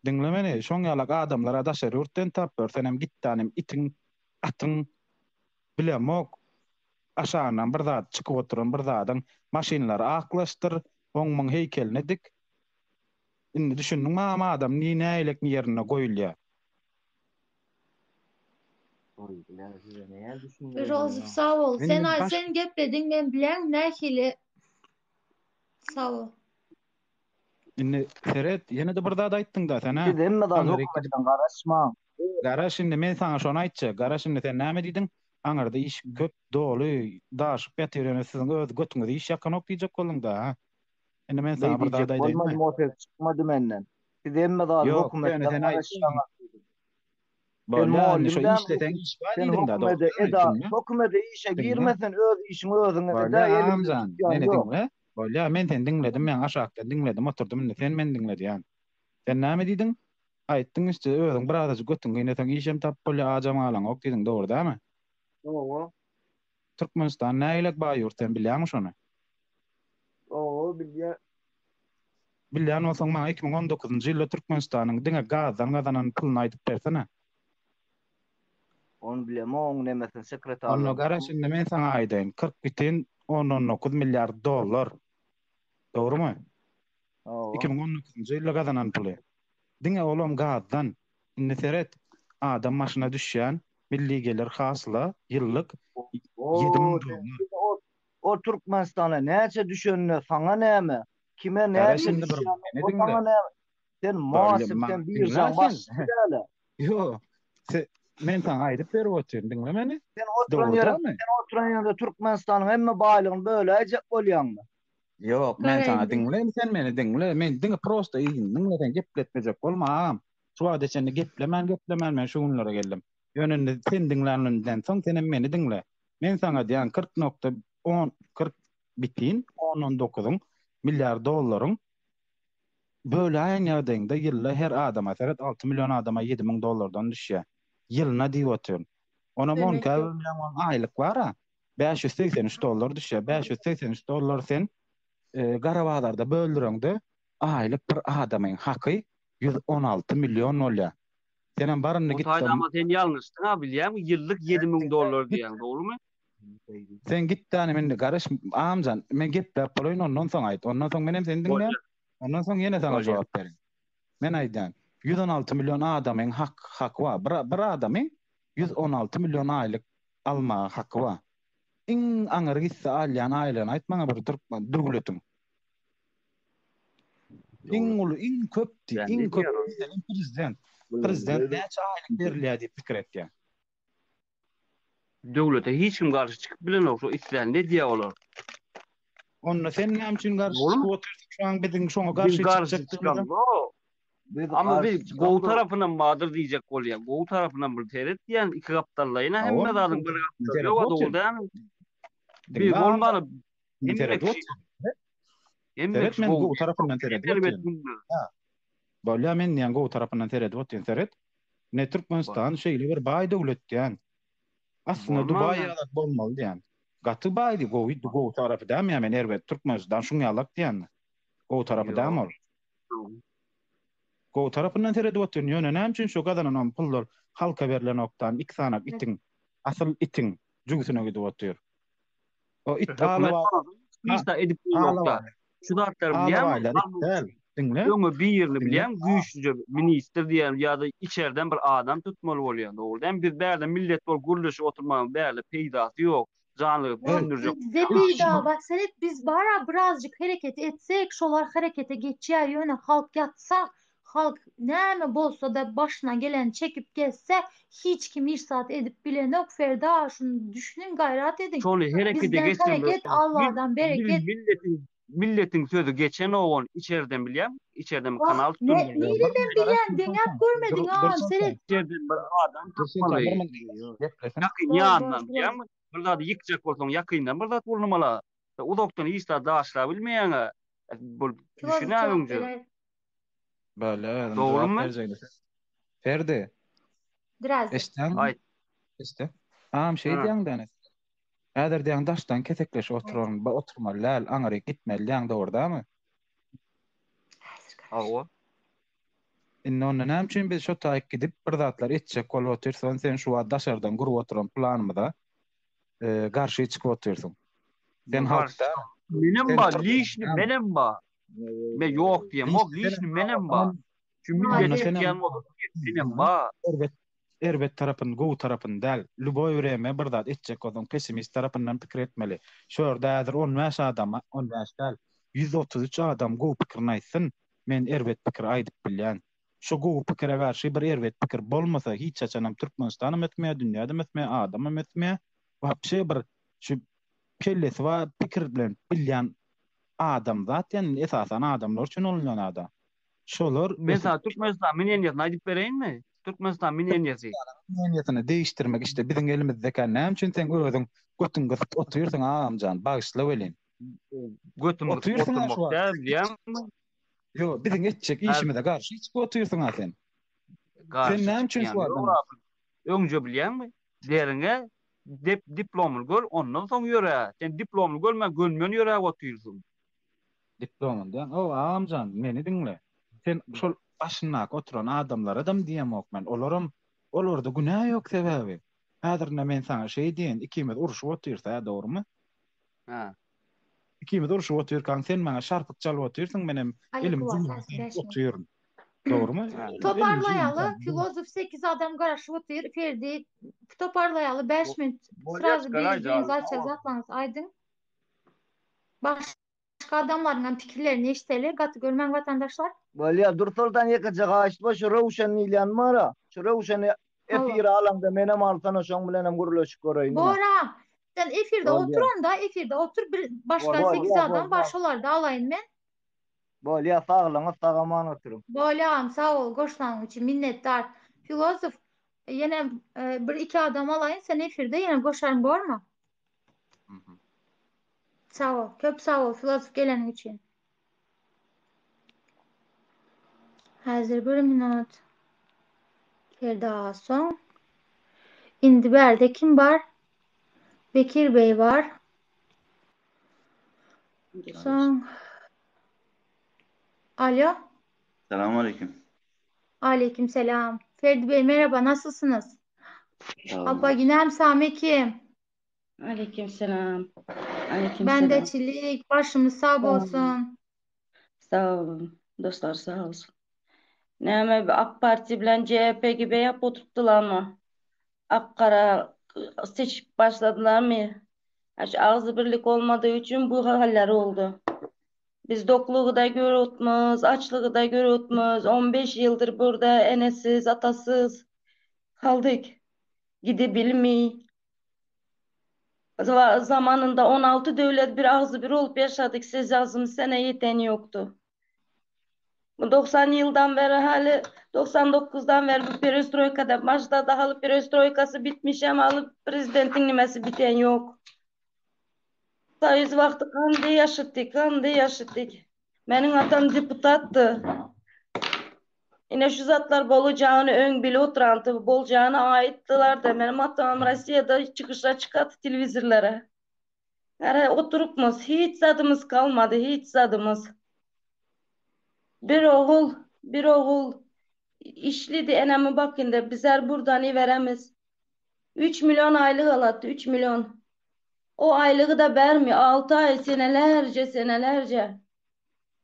Diňle meni, şoň ýalak adamlara daşary ýurtdan tap ber, senem gitdanem itiň, atyň, bilemok, aşagyndan bir zat çykyp oturan bir zadyň maşynlary aklaşdyr, oň muň heýkelini dik. Indi düşündiňmi agam adam ni nägilek ýerinde goýulýar. Rozow sag bol. Sen aý sen geplediň men bilen nähili sag bol. Indi seret ýene-de bir zat aýtdyň-da sen hä. Siz hemme zat hökümetden garaşmaň. Garaş indi men saňa şony aýtjak. Garaş indi sen näme diýdiň? Aňyrda iş köp doly daşyp ýatyr ýöne siziň öz götüňize iş ýakanok diýjek bolduň-da hä. Indi men saňa bir zat aýdaýynmy? Bolmadym o söz çykmady menden. Siz hemme zady Ýok, ýöne hökümetden sen garaşýaňyz diýdim. Sen Bolýa, indi mugallym şo däl, işleseň iş bar sen diýdiň-dä, hökümede dogry eda, diňle. hökümede işe Diňle. girme sen öz işiňi özüň ede, Bolýa, eliňde agamjan, tutýan meni ýok. diňle. Bolýa, men seni diňledim, men aşakdan diňledim oturdym, indi sen meni diňle diýýän. Sen näme diýdiň? Aýtdyň işte, özüň birazajyk götüňi gynasaň işem tapyp bolýa, ajam galaňok diýdiň, dogry dämi? Dogry. Türkmenistan nägilek baý ýurt sen bilýäňmi şony? Owo bilýän. Bilýän bolsaň maňa 2019-njy ýylda Türkmenistanyň diňe gazdan gazanan puluny aýdyp bersene. Ony bilemok oň nemesini sekretarlygyny. Onda garaş indi men saňa aýdaýyn. 40 bütin ondan 9 milliard dollar. Dogrymy? Hawa. 2019-njy ýylda gazanan puly. Diňe olam gazdan. Indi seret, adam başyna düşýän milli gelir hasyla ýyllyk 7000 dollar. O Türkmenistana näçe düşenine saňa näme? Kime Garaş näçe indi bir düşýänine meni o diňle. saňa näme? Sen Bolýa, masyp maňa sen diňle biržaň sen. başçysy däl-ä. Ýok. Se, men saňa aýdyp berip otyryn, diňle meni. Sen oturan Dogry ýeriň, dälmi? sen oturan ýeriňde Türkmenistanyň hemme baýlygyny böläýjek bolýaňmy? Ýok, men Gara saňa indi. diňle, sen meni diňle. Men diňe prosta yzyny diňle, sen gepletmejek bolma agam. Şu wagta çenli geplemän, geplemän men şu günlere geldim. Ýöne indi sen diňlänimden soň senem meni diňle. Men saňa diýýän 40 nokta on, 40 bitin ondan dokuzyň milliard dollaryň böläýen ýagdaýyňda ýylda her adama seret 6 million adama 7000 dollardan düşýär. Ýylyna diýip otyryn. Onam Demek on ikä ýok. bölýäň oň aýlyk bar-a. 583 dollar düşýär. 583 dollar sen e, gara bazarda böldüreňde aýlyk bir adamyň haky 116 million bolýar. Senem bar indi O git. taýda ama sen ýalňyşdyň ha bilýäňmi? Ýyllyk 7000 dollar diýýäň, dogrumy? Sen git dänim indi garyş Agamjan men gepläp bolaýyn ondan soň aýt. Ondan soň menem seni diňläýin. Ondan soň ýene saňa jogap berin. Men aýdýan 116 million adamyň hak haky bar. Bir, bir adamyň 116 million aýlyk almaga haky bar. Iň aňyry gitse alýan aýlygyny aýt maňa bir türkmen döwletiň. Iň uly, iň köp diý, iň köp meselem prezident. Prezident näçe aýlyk berilýär diýip pikir etýär. Döwlete hiç kim garşy çykyp bilenok şo islänini edýä olar. Onda sen näme üçin garşy çykyp otyrsyň şu an biziň şoňa garşy çykjakdygymyza? Ama biz gowy tarapynam bardyr diýjek bolýan. Gowy tarapynam bir seret diýýän iki gapdallaýyn hemme zadyň bir gapdaly ýok dogry dälmi? Biz bolmany hemme kişi hemme kişi gowy tarapyndan seredip otyryn. Bolýa men diýen gowy tarapyndan seredip otyryn seret. Ne Türkmenistan şeýle bir baý döwlet diýen. Aslynda Dubaý ýalak bolmaly diýen. Gaty baý diý gowy gowy tarapy dämi ýa men erbet Türkmenistan şuň ýalak diýen. Gowy tarapy dämi ol. Gowy tarapyndan seredip otyryn ýöne näme üçin şu gazananan pullar halka berlenokdan iki sanak itiň asyl itiň jübüsine gidip otyr. O it alabaý edip bolokda. Şu zatlary bilýäňmi? Diňle. Öňe birini bilýäň, güýçlüje ministr diýen ýa-da içerden bir adam tutmaly bolýar, dogry dälmi? Biz bärde millet bolup gürleşip oturmagyň bärde peýdasy ýok. Janlygy düşündirjek. Bizde peýda bar. Seret biz bara birazjyk hereket etsek, şolar herekete geçýär. Ýöne halk ýatsa, halk näme bolsa-da başyna geleni çekip gezse, hiç kim hiç zat edip bilenok. Ferda şuny düşüniň, gaýrat ediň. Şony herekete Bizden geçirmek hereket, Alladan bereket. Milletiň Milletiň sözi geçenok ony içerden bilýäň içerden bir Wah kanal ne tutdurmaly. nireden bilýän deňäp görmediň agam seret. İçerden bir adam tapmaly. Ýakyn Bor bor ýandan bor. bilýäňmi bir zady ýykjak bolsaň ýakyndan bir zat bolnamala. Uzakdan hiç zat daşlap bilmeýäňä. Bul Filozof düşünä jogap öňce. berer. Bale özüm jogap Dogrymy? berjegini. Ferdi. Biraz. Eşitýäňmi? Aýt. Eşitýän. Agam şeý Ha. diýýäň däne. Häzir diýýäň daşdan kesekleşip oturan, oturmaly däl, aňryk gitmeli diýýäň dogry dälmi? Häzir garaş. Hawa. Indi onda näme üçin biz şo taýyk gidip bir zatlar etjek bolup otyrys, onda sen şu wagt daşardan gurup oturan planymyza garşy çykyp otyrsyň. Sen halk Garşy däl. Menem Sen bar, türkmen lişni däl. menem bar. Men ýok diýemok, Lişni senem lişni bar menem bolsa, bar. Şu onda millet senem çekýän bolsa, menem bar. erbet erbet tarapyny gowy tarapyny däl lýuboý wremýa bir zat etjek bolsaň pessimist tarapyndan pikir etmeli. Şu ýerde häzir 15 adam 15 däl 133 adam gowy pikirini aýtsyn men erbet pikir aýdyp bilýän. Şu gowy pikire garşy bir erbet pikir bolmasa hiç haçanam Türkmenistanam ösmeýär dünýädem ösmeýär adamam ösmeýär wapşe bir şu kellesi bar pikir bilen bilýän adamzat ýani esasan adamlar üçin bolunýan ada. Şolar Men sana Türkmenistan mneniýasyny aýdyp bereýinmi? Türkmenistan mneniýasy. Mneniýasyny degişdirmek işte biziň elimizdekä näme üçin sen özüň götüň gysyp otyrsyň agamjan bagyşla welin. Götüm gysyp Otyrsyň a şu oturmak wagt. däl bilýäňmi? Ýok biziň etjek işimize garşy çykyp otyrsyň a sen. Sen Garşy näme üçin şu çykýan wagt ýok Öňce bilýäňmi? Deriňe dep diplomyny gör ondan soň ýöre. Sen diplomyny görmän gönmen ýöräp otyrsyň. Diplomyny diýen. O agamjan meni diňle. Sen şol başyndaky oturan adamlaradam diýemok men. Olaram olarda günä ýok sebäbi. Häzir ine men saňa şeý diýen ikimiz urşup otyrys hä dogrymy? Hä. Ikimiz urşup otyrkaň sen maňa şarpyk çalyp otyrsyň menem elimi jübüme salyp otyryn. Dogrymy? Toparlaýaly filozof 8 adam garaşyp otyr Ferdi toparlaýaly 5 minut srazu bir-biriňizi aýtjak zatlaryňyzy aýdyň. Başga adamlaryň hem pikirlerini eşideli. Gaty görmäň watandaşlar. Bolýa Dursoltan ýekeje haýyşt bar şu Röwşen diýilýän bara şu Röwşeni efire alaňda menem alsana şoň bilenem gürleşip göreýin. Bora sen efirde Bolýa. otur onda efirde otur bir başga Bolýa 8 adam bar bolýa. şolarda alaýyn men. Bolýa saglygyňyz sagaman oturyň. Bolýa sag bol goşlanyň üçin minnetdar. Filozof ýene bir iki adam alaýyn sen efirde ýene goşaryn bormy? Sag bol. Köp sag bol filozof geleniň üçin. Häzir bir minut. Ferda soň. Indi bärde kim bar? Bekir Bey bar. Soň Alo. Selam aleyküm. Aleyküm selam. Ferdi Bey merhaba nasılsınız? Sağ olun. Apa ginem Sami kim? Aleyküm selam. Aleyküm selam. Bendeçilik başymyz sag Sağ olun. bolsun. Sağ olun. Dostlar sağ olsun. Näme AK Parti bilen CHP gibi yap oturttular mı? Ak kara seçip başladılar mı? Şu ağzı birlik olmadığı için bu haller oldu. Biz dokluğu da görütmüz, açlığı da görütmüz. 15 yıldır burada enesiz, atasız kaldık. Gidebilmeyi. Zamanında 16 döwlet bir agzy bir bolup ýaşadyk, siz agzymyz sene ýeteni ýokdy. Bu 90 ýyldan beri hali 99-dan beri bu perestroýkada başlady, haly perestroýkasy bitmişem, haly prezidentiň nimesi biten ýok. Soýuz wagty gandy ýaşytdyk, gandy ýaşytdyk. Meniň atam deputatdy. Ine şu zatlar bolajagyny öň bilip oturandy, boljagyny aýtdylar-da. Meniň atamam Rossiýada çykyşa çykady telewizorlara. Gara oturypmyz, hiç zadymyz galmady, hiç zadymyz. Bir ogul, bir ogul işlidi, enemi bakynda bizler burdan iberemiz. 3 milyon aýlyk alatdy, 3 milyon. O aýlygy-da bermi, 6 aý, senelerce, senelerce.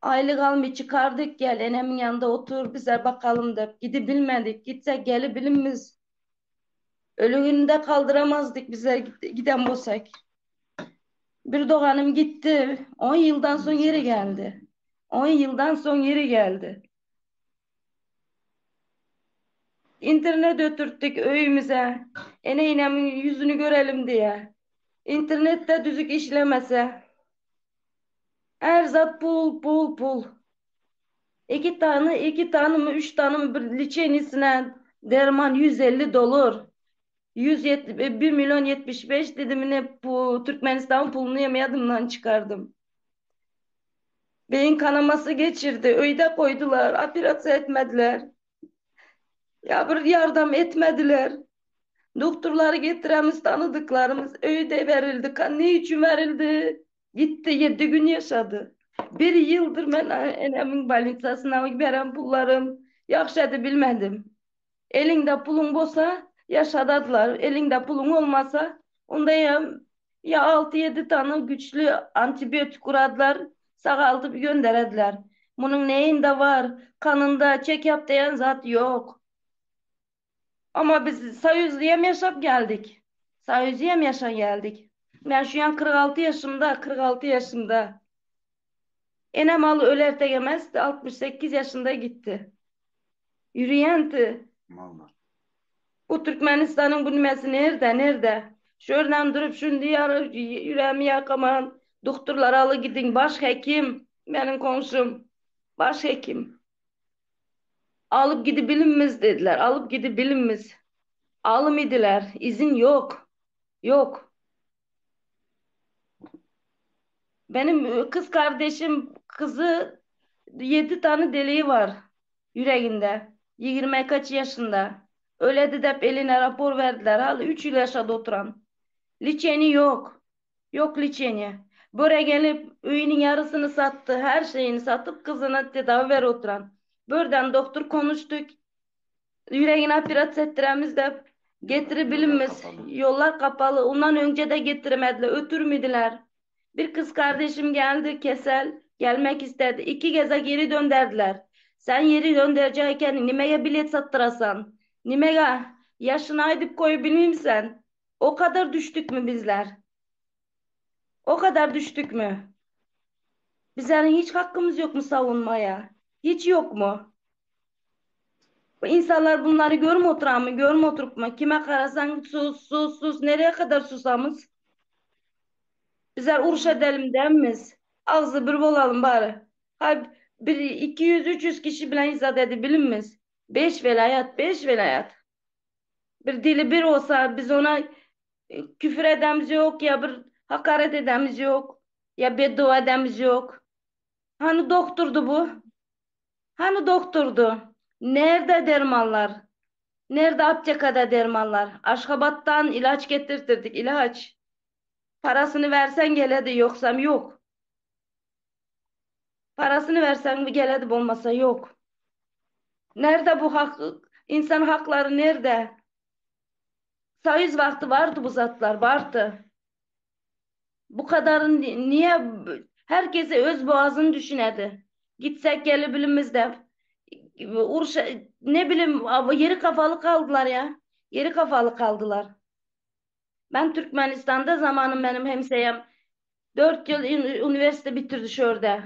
Aýlyk almy çykardyk, gel enemiň ýanynda otur, bizler bakalym dep. Gidibilmedik, gitsek gelibilimmiz. Ölügini-de kaldyramazdyk bizler giden bolsak. Bir doganym gitdi, 10 ýyldan soň ýeri geldi. 10 ýyldan soň ýeri geldi. Internet ötürtdik öýümize. Ene-inemiň ýüzüni görelim diýe. Internet-de düzük işlemese. Her zat pul, pul, pul. Iki tane, iki tane mi, üç tane mi bir liçenisine derman 150 dolar. 1 milyon 75 dedim ne bu Türkmenistan pulunu yemeyadımdan çıkardım. Beyin kanaması geçirdi. Öyde koydular. Operasiya etmediler. Ya bir yardım etmediler. Doktorları getiremiz tanıdıklarımız öyde verildi. Kan ne için verildi? Gitti 7 gün yaşadı. Bir yıldır ben enemin bolnitsasına veren pullarım yakşadı bilmedim. Elinde pulun bolsa yaşadadılar. Elinde pulun olmasa onda ya ya 6-7 tane güçlü antibiyotik uradılar, sağaltıp gönderediler. Bunun neyinde var? Kanında çek yap diyen zat yok. Ama biz Soyuzluyam yaşap geldik. Soyuzluyam yaşa geldik. Ben şu an 46 yaşımda, 46 yaşımda. Enem alı öler tegemezdi, 68 yaşında gitti. Yürüyenti. Bu Türkmenistan'ın bu nimesi nerede, nerede? Şuradan durup şunu diyar, yüreğimi yakaman. Doktorlar alı gidin, baş hekim, benim komşum, baş hekim. Alıp gidebilimiz dediler, alıp gidebilimiz. Alım idiler, izin yok, yok. Benim kız kardeşim, kızı 7 tane deliği var yüreğinde. 20 kaç yaşında. Öyle de eline rapor verdiler. Hala 3 yıl yaşadı oturan. Liçeni yok. Yok liçeni. Böre gelip öyünün yarısını sattı. Her şeyini satıp kızına tedavi ver oturan. Börden doktor konuştuk. Yüreğini operasiya ettiremiz de getirebilimiz. Yollar kapalı. Ondan önce de getiremediler. Ötürmediler. Bir kız kardeşim geldi kesel. Gelmek istedi. İki geze geri dönderdiler. Sen yeri gönderecekken nimeye bilet sattırasan? Nimeye? Yaşını aydıp koyu bilmeyeyim sen. O kadar düştük mü bizler? O kadar düştük mü? Bizlerin hiç hakkımız yok mu savunmaya? Hiç yok mu? Bu insanlar bunları görme oturan mı? Görme oturup mu? Kime karasan sus sus sus. Nereye kadar susamız? Bizler uruş edelim denmiz. Ağzı bir olalım bari. Ha, bir 200-300 kişi bilen izah dedi bilinmez. 5 velayet, 5 velayet. Bir dili bir olsa biz ona e, küfür edemiz yok ya bir hakaret edemiz yok ya beddua edemiz yok. Hani doktordu bu? Hani doktordu? Nerede dermanlar? Nerede aptekada dermanlar? Aşkabat'tan ilaç getirtirdik ilaç. Parasını versen geledi yoksam yok. Parasını versen geledi olmasa yok. Nerede bu hak, insan hakları nerede? Soyuz vakti vardı bu zatlar, vardı. Bu kadarın niye herkese öz boğazını düşünedi. Gitsek gelebilimiz de uruş ne bileyim yeri kafalı kaldılar ya. Yeri kafalı kaldılar. Ben Türkmenistan'da zamanım benim hemseyem 4 yıl üniversite bitirdi şurada.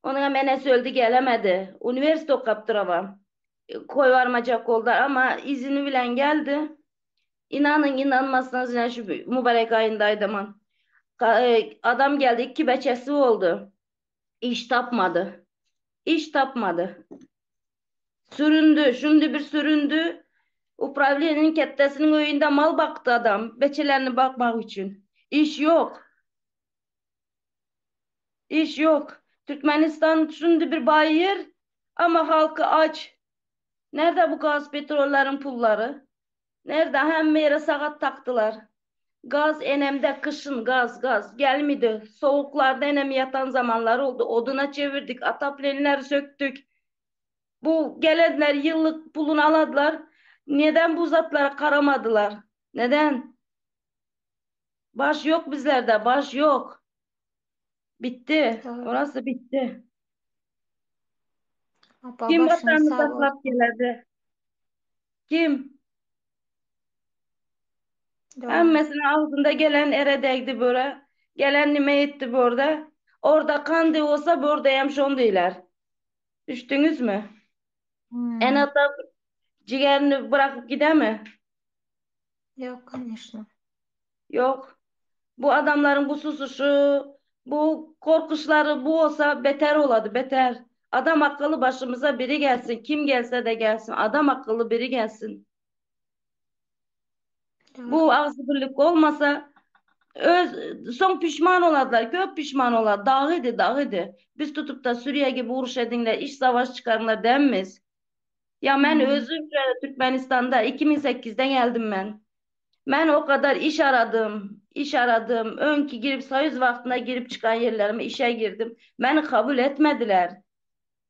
Ona menesi öldü gelemedi. Üniversite okuyup durava. Koy varmayacak oldu ama izini bilen geldi. Inanyň inanmasaňyz ine şu mübarek aýynda aýdaman. Adam geldi iki beçesi boldy. Iş tapmady. Iş tapmady. Süründi, şundi bir süründi. Upravleniýeniň ketdesiniň öýünde mal bakdy adam, beçelerini bakmak üçin. Iş ýok. Iş ýok. Türkmenistan şundi bir baý ýer, amma halky aç. Nerde bu gaz petrollaryň pullary? Nerde hemme ýere sagat takdylar. Gaz enemde kyşyn gaz gaz gelmidi. Sowuklarda enem ýatan zamanlar oldy. Oduna çevirdik, ataplenleri sökdük. Bu gelenler ýyllyk puluny aladylar. Neden bu zatlara garamadylar? Neden? Baş ýok bizlerde, baş ýok. Bitdi. Orasy bitdi. Apa Kim başyňyz watanyny sag saklap bolsun. gelerdi? Kim? Dogry. Hemmesine agzynda gelen ere degdi böre. Gelen nime etdi börde. Orda kandy bolsa bördeyem şon diýler. Düşdüňizmi? Hmm. Ene ata jigerini bırakyp gidemi? Ýok, koneşno. Ýok. Bu adamlaryň bu susuşy, bu korkuşlary bu bolsa beter bolady, beter. Adam akylly başymyza biri gelsin, kim gelse-de gelsin, adam akylly biri gelsin. Bu agzybirlik bolmasa öz soň pişman boladylar, köp pişman bolar. Dagydy, dagydy. Biz tutup da Suriýa gibi uruş ediňler, iç savaş çykaryňlar dämmiz. Ýa men özüm Türkmenistanda 2008-de geldim men. Men o kadar iş aradym, iş aradym. Öňki girip soýuz wagtynda girip çykan ýerlerime işe girdim. Meni kabul etmediler.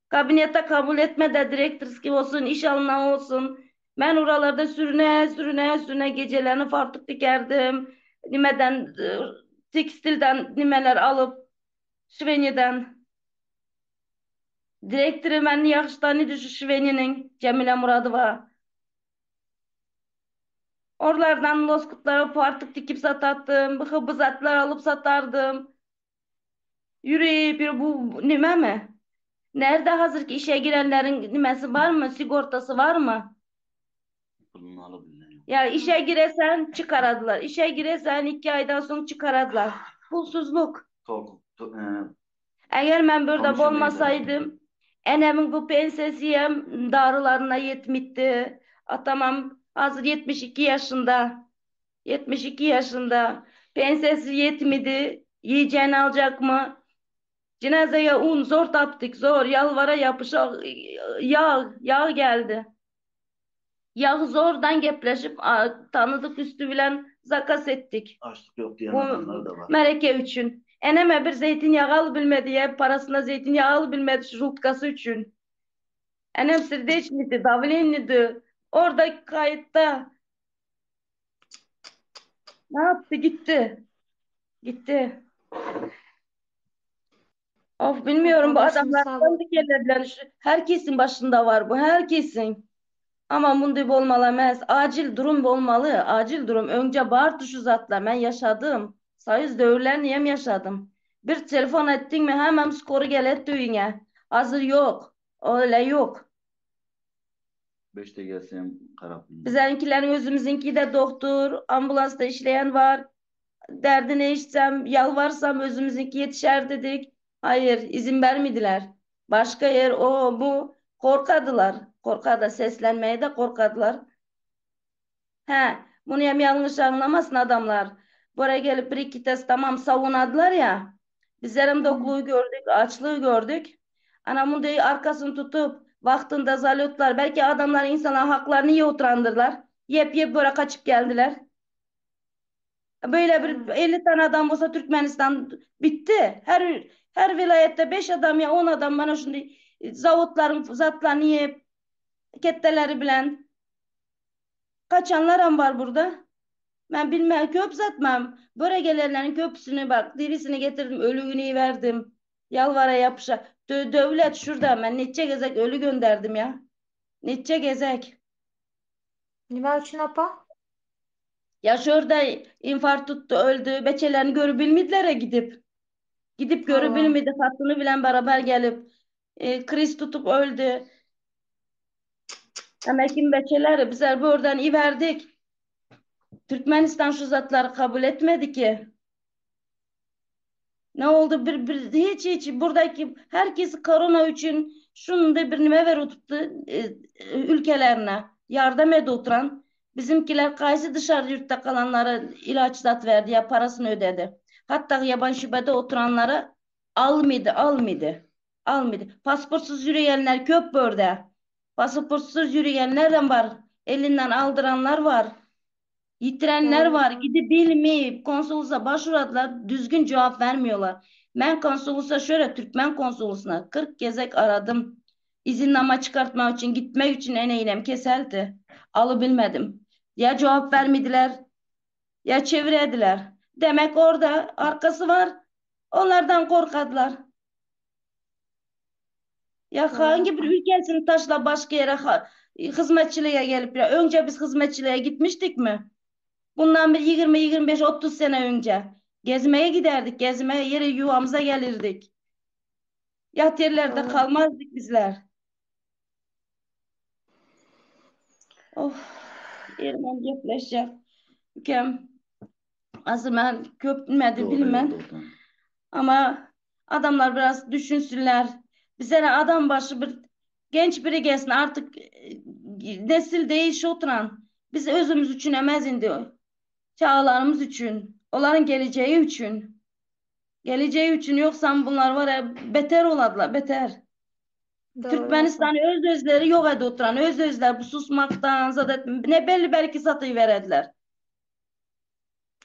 Kabinete kabul etmediler, direktorskiý bolsun, iş alynan bolsun. Men oralarda sürüne, sürüne, sürüne gecelerini fartuk dikerdim. Nimeden, tekstilden nimeler alyp, şwenýeden. Direktory meni ýagşy tanydy şu şwenýeniň, Jemile Muradowa. Oralardan loskutlara fartuk dikip satardım, hıbızatlar alyp satardym. Ýürüp ýürüp bu nimemi? Nerde hazyrky işe girenleriň nimesi barmy, sigortasy barmy? Puluny alabilýän ýok. Ýa işe giresen çykaradylar. Işe giresen iki aýdan soň çykaradylar. Pulsuzlyk. Korkup Eger men bürde bolmasaýdym, enemiň bu pensiýasy hem darylaryna ýetmipdi. Atamam hazir 72 ýaşynda. 72 ýaşynda. Pensiýasy ýetmedi. Iýjegini aljakmy? Jenazeye un zor tapdyk, zor. Ýalwara ýapyşa ýag, ýag geldi. Ýagy zordan gepleşip, tanydyk üsti bilen zakas etdik. Açlyk ýok diýen adamlar-da bar. Märeke üçin. Eneme bir zeýtinýagy alybilmedi, ýa parasyna zeýtinýagy alybilmedi şu žultkasy üçin. Enem sirdeçnidi, dawlenidi. Orda kaýytda. Ne yapdy? Gitdi. Gitdi. Of bilmiyorum bu Başyňyz adamlar sag bolsun. gelediler. Şu, herkesin başında var bu. Herkesin. Ama bunday bolmaly emes. Acil durum bolmaly. Acil durum. Önce bar şu zatlar. Ben yaşadım. Sayız döwürlerini hem yaşadım. Bir telefon ettin mi hemen skoru gelet düğüne. Hazır yok. Öyle yok. Beşde gelsem garap bilmem. Bizimkilerin özümüzünki de doktor, ambulansta işleyen var. Derdini içsem, yalvarsam özümüzünki yetişer dedik. Hayır, izin vermediler. Başka yer o bu korkadılar. Korkadılar, seslenmeye de korkadılar. He, bunu hem yanlış anlamasın adamlar. Buraya gelip bir iki test tamam savunadılar ya. Bizler hem dokluğu gördük, açlığı gördük. Ana bunu arkasını tutup vaktinde zalotlar belki adamlar insana haklarını iyi oturandırlar. Yep yep böyle kaçıp geldiler. Böyle bir 50 tane adam olsa Türkmenistan bitti. Her her vilayette 5 adam ya 10 adam bana şimdi zavutların zatlarını yiyip ketteleri bilen kaçanlar ham var burada. Ben bilmem köp zatmam. Böyle gelenlerin köpüsünü bak dirisini getirdim ölüğünü verdim. Yalvara yapışa. Dö devlet şurada ben neçe gezek ölü gönderdim ya. Neçe gezek. Nime üçin apa? Ya şurada infarkt tuttu öldü. Beçelerini görüp bilmediler gidip. Gidip görüp Hawa. bilmedi. Hatunu bilen beraber gelip e, kriz tutup öldü. Ama kim beçeleri bizler buradan iverdik. Türkmenistan şu zatlary kabul etmedi ki. Ne oldu bir, bir hiç hiç buradaki herkesi korona için şunda bir nime ver oturttu e, e, ülkelerine yardım edi oturan. Bizimkiler kaysı dışarı yurtta kalanlara ilaç zat verdi ya parasını ödedi. Hatta yabancı şubede oturanlara almadı almadı. Almadı. Pasportsuz yürüyenler köp börde. Pasaportsuz yürüyenlerden var. Elinden aldıranlar var. Yitirenler Doğru. var. Gidip bilmeyip konsolosa başvurdular. Düzgün cevap vermiyorlar. Ben konsolosa şöyle Türkmen konsolosuna 40 gezek aradım. İzinnama çıkartmak için gitmek için eneğinem keseldi. Alıbilmedim. Ya cevap vermediler ya çevirediler. Demek orada arkası var. Onlardan korkadılar. Ya Doğru hangi bir apa. ülkesini taşla başka yere ha- hizmetçiliğe gelip ya önce biz hizmetçiliğe gitmiştik mi? Bundan bir 20 25 30 sene önce gezmeye giderdik. Gezmeye yere yuvamıza gelirdik. Yat yerlerde Doğru. kalmazdık bizler. Of, yerimem gepleşecek. Ülkem asıl ben köpmedi Doğru bilmem. yolda Ama adamlar biraz düşünsünler. Bize ne adam başı bir genç biri gelsin artık e, nesil değiş oturan. Biz özümüz için emez indi. Çağlarımız için, onların geleceği için. Geleceği için yoksa bunlar var ya beter oladılar, beter. Doğru apa. Türkmenistan'ı öz özleri yok edi oturan, öz özler bu susmaktan zaten ne belli belki satıyverediler.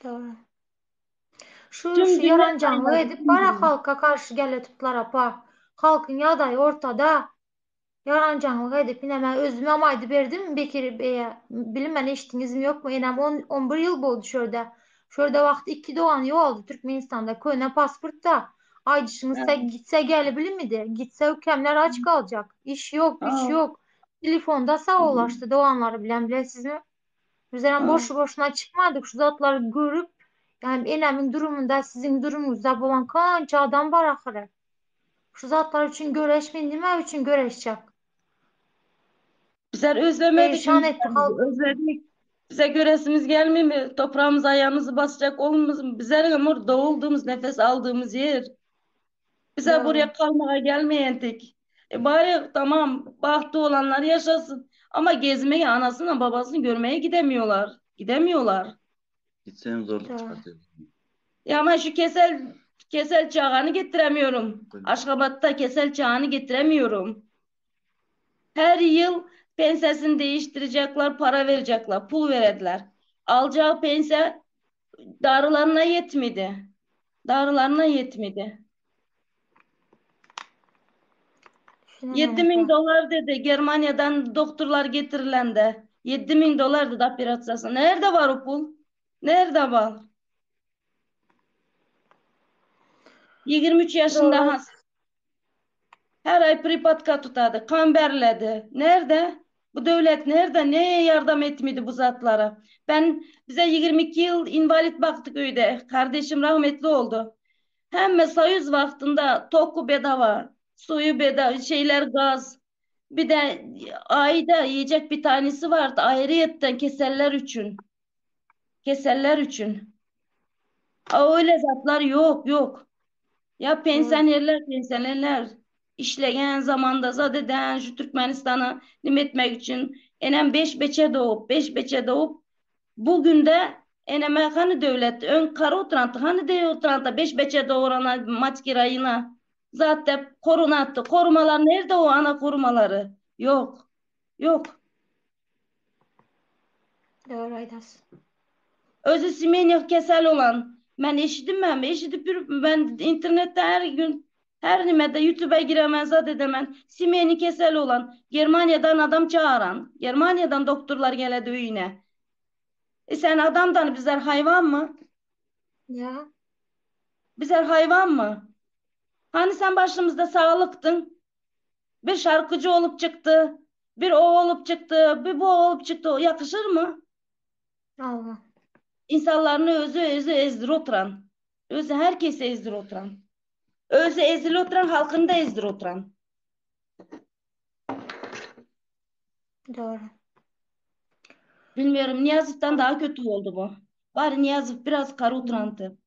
Doğru. Şu Tüm şu dünya yarancanlyk saymadı, edip tüm bara dünya. halka garşy geletipler apa. Halkyň ýagdaýy ortada. Ýaranjaňlyk edip ine men özümem aýdyp berdim Bekir beýe bilinmän eşitdiňizmi ýokmy enem on on bir ýyl boldy şörde. Şörde wagty iki dogany ýogaldy Türkmenistanda köne pasportda. Aýdyşyňyzça gitse gelibilimidi. Gitse ükemler aç galjak. Iş ýok, güç ýok. Telefonda sagbollaşdy doganlary bilen bilesizmi? Bizlerem boşy boşuna çykmadyk şu zatlary görüp ýani enemiň durumunda siziň durumyňyzda bolan kança adam bar ahyry. Şu zatlar üçin göreşmeyin nime üçin göreşjek. Bizler özlemedik Perişan mi? etdi halk. Özledik. Bize göresimiz gelmiyor mi? Toprağımıza ayağımızı basacak olmamız mı? Bizlerin ama doğulduğumuz, nefes aldığımız yer. Bize Doğru. buraya kalmaya gelmeyendik. E bari tamam bahtı olanlar yaşasın. Ama gezmeye anasını babasını görmeye gidemiyorlar. Gidemiyorlar. Gitsem zorluk Doğru. çıkartıyor. Ya ben şu kesel kesel çağını getiremiyorum. Aşgabat'ta kesel çağını getiremiyorum. Her yıl pensesini değiştirecekler, para verecekler, pul verediler. Alacağı pense darılarına yetmedi. Darılarına yetmedi. Düşünemen 7000 apa. dolar dedi Germanya'dan doktorlar getirilen 7000 dolar dedi operasyası. Nerede var o pul? Nerede var? 23 yaşında Doğru. has. Her ay pripatka tutadı, kan berledi. Nerede? Bu devlet nerede? Neye yardım etmedi bu zatlara? Ben bize 22 yıl invalid baktık öyle. Kardeşim rahmetli oldu. Hem Soyuz vaktinde toku bedava, suyu bedava, şeyler gaz. Bir de ayda yiyecek bir tanesi vardı ayrıyetten keserler için. Keserler için. Aa, öyle zatlar yok yok. Ya Doğru. pensionerler pensionerler işleyen zamanda zaten şu Türkmenistan'ı nimetmek için enem beş beçe doğup beş beçe doğup bugün de eneme hani devlet ön kara oturantı hani de oturantı beş beçe doğurana maç kirayına zaten korunattı. Korumalar nerede o ana korumaları? Yok. Yok. Doğru aýdasyn. Özü Simenyev kesel olan. Ben eşidim ben. Eşidip bir ben internette her gün her nimede YouTube'a giremez zat edemem. Simeni kesel olan. Germanya'dan adam çağıran. Germanya'dan doktorlar geledi üyüne. E sen adamdan bizler hayvan mı? Ya. Bizler hayvan mı? Hani sen başımızda sağlıktın? Bir şarkıcı olup çıktı. Bir o olup çıktı. Bir bu olup çıktı. Yakışır mı? Allah. İnsanlarını özü özü ezdir oturan. Özü herkese ezdir oturan. Özü ezil oturan halkını da ezdir oturan. Doğru. Bilmiyorum Niyazov'dan daha kötü oldu bu. Bari Niyazov biraz kar oturandı.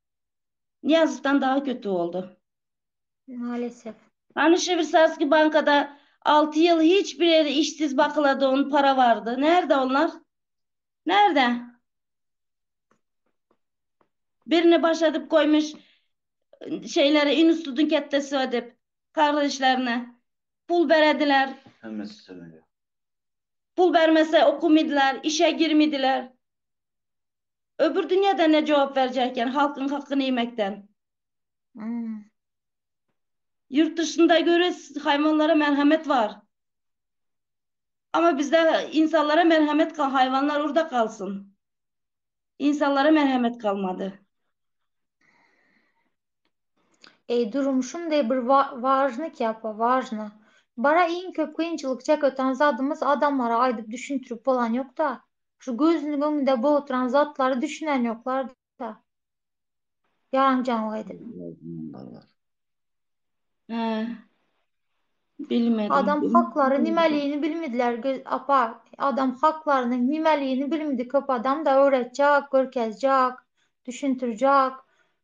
Niyazov'dan daha kötü oldu. Maalesef. Hani Şevirsaski bankada 6 yıl hiçbir yere işsiz bakıladı onun para vardı. Nerede onlar? Nerede? Birini baş edip koymuş şeylere institutun kettesi edip kardeşlerine. Pul berediler. Hemmesi söylüyor. Pul vermese okumadılar, işe girmediler. Öbür dünyada ne cevap verecekken halkın hakkını yemekten. Hmm. Yurt dışında göre hayvanlara merhamet var. Ama bizde insanlara merhamet kal, hayvanlar orada kalsın. İnsanlara merhamet kalmadı. Eý durmuşum deý bir wažny ki apa wažny. Bara iň köp kynçylyk çeköten zadymyz adamlara aýdyp düşündirip bolan ýokda. Şu gözüniň öňünde bolup duran zatlary düşünen ýoklarda. Ýaranjaňlyk edip. He. Bilmedim. Adam haklary nimeligini bilmediler göz apa adam haklarynyň nimeligini bilmedi köp adam da öwretjek görkezjek düşündirjek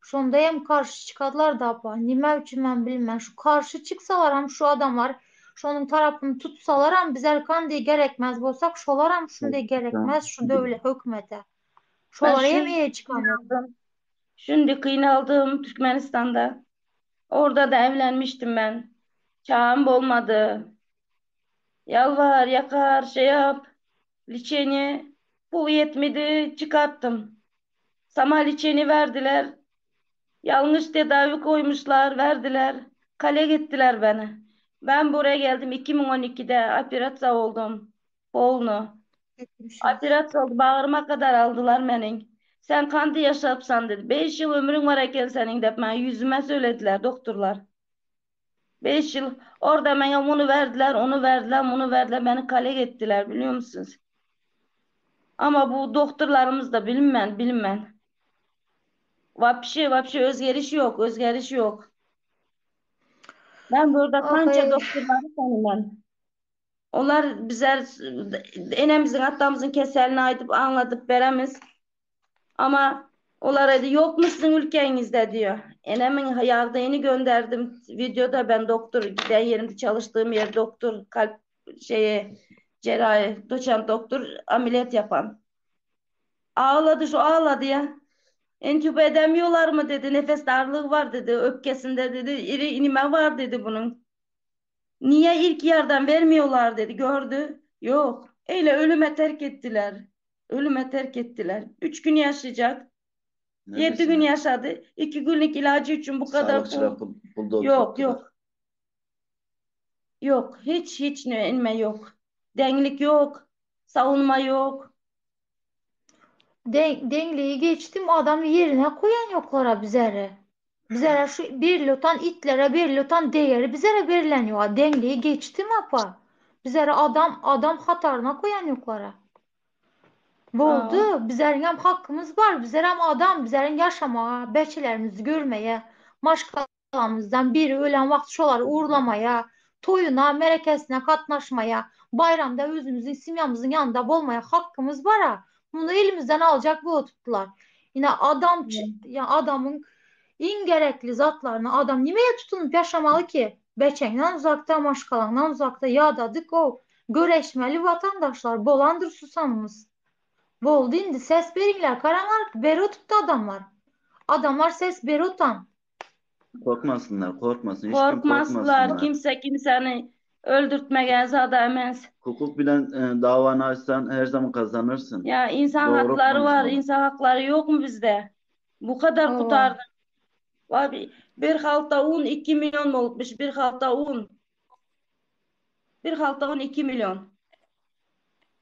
şonda hem karşy çykadylarda apa nime üçin men bilmen şu karşy çyksalaram şu adamlar şonuň tarapyny tutsalaram bizler kandy gerekmez bolsak şolaram şunday gerekmez şu döwle hökümete Ben şolara hem şimdi eýe çykan ýok. kıynaldım. Şimdi kıynaldım Türkmenistan'da. Orada da evlenmiştim ben. Çağım olmadı. Yalvar, yakar, şey yap. Liçeni. Pul yetmedi, çıkarttım. Sama liçeni verdiler. Yanlış tedavi koymuşlar, verdiler. Kale gittiler beni. Ben buraya geldim 2012'de operasiya oldum. Polnu. Geçmiş olsun. Operasiya oldu. Bağrıma kadar aldılar beni. Sen kandı yaşapsan dedi. 5 yıl ömrün var eken senin de. Ben yüzüme söylediler doktorlar. 5 yıl orada bana bunu verdiler, onu verdiler, bunu verdiler. Beni kale gittiler biliyor musunuz? Ama bu doktorlarımız da bilinmen, bilinmen. Vapşi, vapşi özgeriş yok, özgeriş yok. Ben burada Ah kança ey. doktorları tanımam. Onlar bizler enemizin atamızın keselini aytıp anlatıp veremiz. Ama onlar dedi, yok musun ülkenizde diyor. Enemin yardımını gönderdim. Videoda ben doktor giden yerimde çalıştığım yer doktor kalp şeye cerrahi doçent doktor ameliyat yapan. Ağladı şu ağladı ya. Entübe edemiyorlar mı dedi. Nefes darlığı var dedi. Öpkesinde dedi. İri inime var dedi bunun. Niye ilk yerden vermiyorlar dedi. Gördü. Yok. Öyle ölüme terk ettiler. Ölüme terk ettiler. 3 gün yaşayacak. Ne 7 gün desinler? yaşadı. 2 günlük ilacı için bu kadar Sağlıkçılar pul. pul, pul Yok doldurttular. yok. Yok. Hiç hiç ne inme yok. Denlik yok. Savunma yok. Den deňliği geçtim adamy ýerine koýan ýoklara bizere. Bizere şu berilotan itlere berilotan değeri bizere berilen ýoga. Deňliği geçtim apa. Bizere adam adam hataryna koýan ýoklara. Aa, Boldy. Bizeriňem hakkymyz bar. Bizerem adam. Bizeriň ýaşamaga, beçelerimizi görmeye, maşgalamyzdan biri ölen wagty şolary uğurlamaya, toýuna, merekesine gatnaşmaya, baýramda özümiziň semýamyzyň ýanynda bolmaya hakkymyz bara. Muny elimizden aljak bolupdylar. Ine adam ýa adamyň iň gerekli zatlaryny adam nimeye tutunyp ýaşamaly ki? Beçeňden uzakda, maşgalaňdan uzakda ýadadyk o. Göreşmeli watandaşlar, bolandyr susanymyz. Boldy indi ses beriňler garaňar beri otupdy adamlar. Adamlar ses beri otan. Korkmasınlar, korkmasın. Hiç kim korkmazlar. korkmasınlar. Kimse kimseni öldürtmeye zada emez. Hukuk bilen e, davanı açsan her zaman kazanırsın. Ya insan Doğru hakları var. konuşmalı. İnsan hakları yok mu bizde? Bu kadar Hawa. kurtardı. Abi, bir halta un 2 milyon olmuş. Bir halta un. Bir halta un 2 milyon.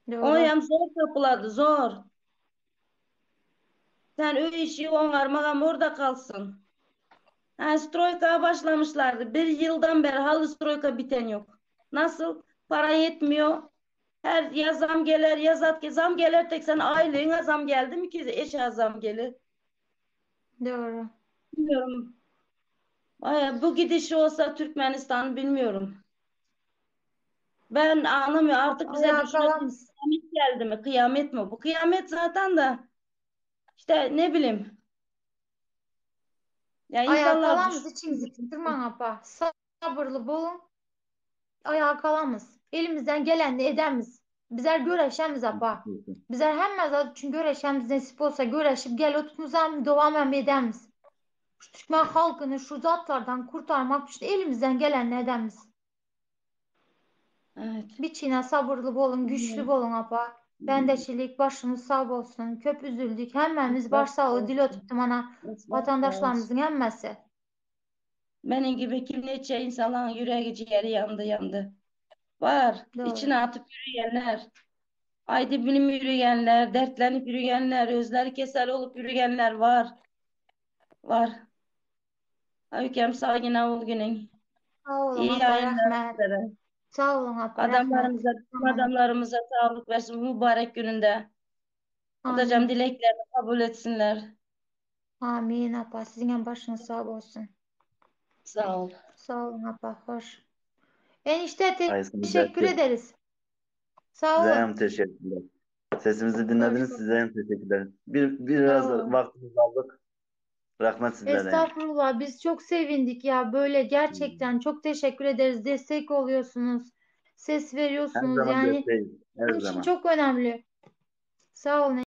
O Dogry. hem zor tapıladı zor. Sen öyle işi onarmağam orada kalsın. Ha, stroyka başlamışlardı. Bir yıldan beri halı stroyka biten yok. Nasıl? Para yetmiyor. Her ya zam gelir ya zat zam gelir tek sen aylığına zam geldi mi ki eşe zam gelir? Dogry. Bilmiyorum. Ay, bu gidişi olsa Türkmenistan bilmiyorum. Ben anlamıyorum artık bize Ayağa düşünün kalamız. kıyamet geldi mi? Kıyamet mi? Bu kıyamet zaten de işte ne bileyim. Ya Ayağa insanlar kalamız düş içinizi kıstırmayın apa. Sabırlı bolun. Ayağa kalamız. Elimizden gelenini edemiz. Bizler göreşemiz apa. Bizler hemme zat üçün göreşemiz nesip olsa göreşip gel oturmuzam devam hem edemiz. Şu Türkmen halkını şu zatlardan kurtarmak için elimizden gelenini edemiz. Evet. Biçine sabırlı bolun, güçlü bolun apa. Bendeçilik başımız sağ olsun. Köp üzüldük. Hemmemiz Baş baş sağlığı dil sağ olsun. ötüptüm ana. Baş sağ olsun. Vatandaşlarımızın hemmesi. Benim gibi kim neçe insanların yüreği ciğeri yandı yandı. Var. Doğru. İçine atıp yürüyenler. Haydi bilim yürüyenler, dertlenip yürüyenler, özleri kesel olup yürüyenler var. Var. Ülkem sakin ol günün. Sağ olun İyi apa yayınlar rahmet. sizlere. Sağ olun apa rahmet. Adamlarımıza, tüm Amin. adamlarımıza sağlık versin bu mübarek gününde. Atacağım Amin. dileklerini kabul etsinler. Amin apa. Sizin hem başınız sağ olsun. Sağ ol. Sağ olun apa. Hoş. Enişte Ayısını teşekkür belki. ederiz. Sağ Size olun. hem teşekkürler. Sesimizi Hoş dinlediniz, bulduk. size hem teşekkürler. Bir, Sağ biraz olun. vaktimizi aldık. Rahmet sizlere. Estağfurullah. Biz çok sevindik ya. Böyle gerçekten çok teşekkür ederiz. Destek oluyorsunuz. Ses Her veriyorsunuz. zaman Yani desteğiz. Her bizim için zaman. çok önemli. Sağ olun.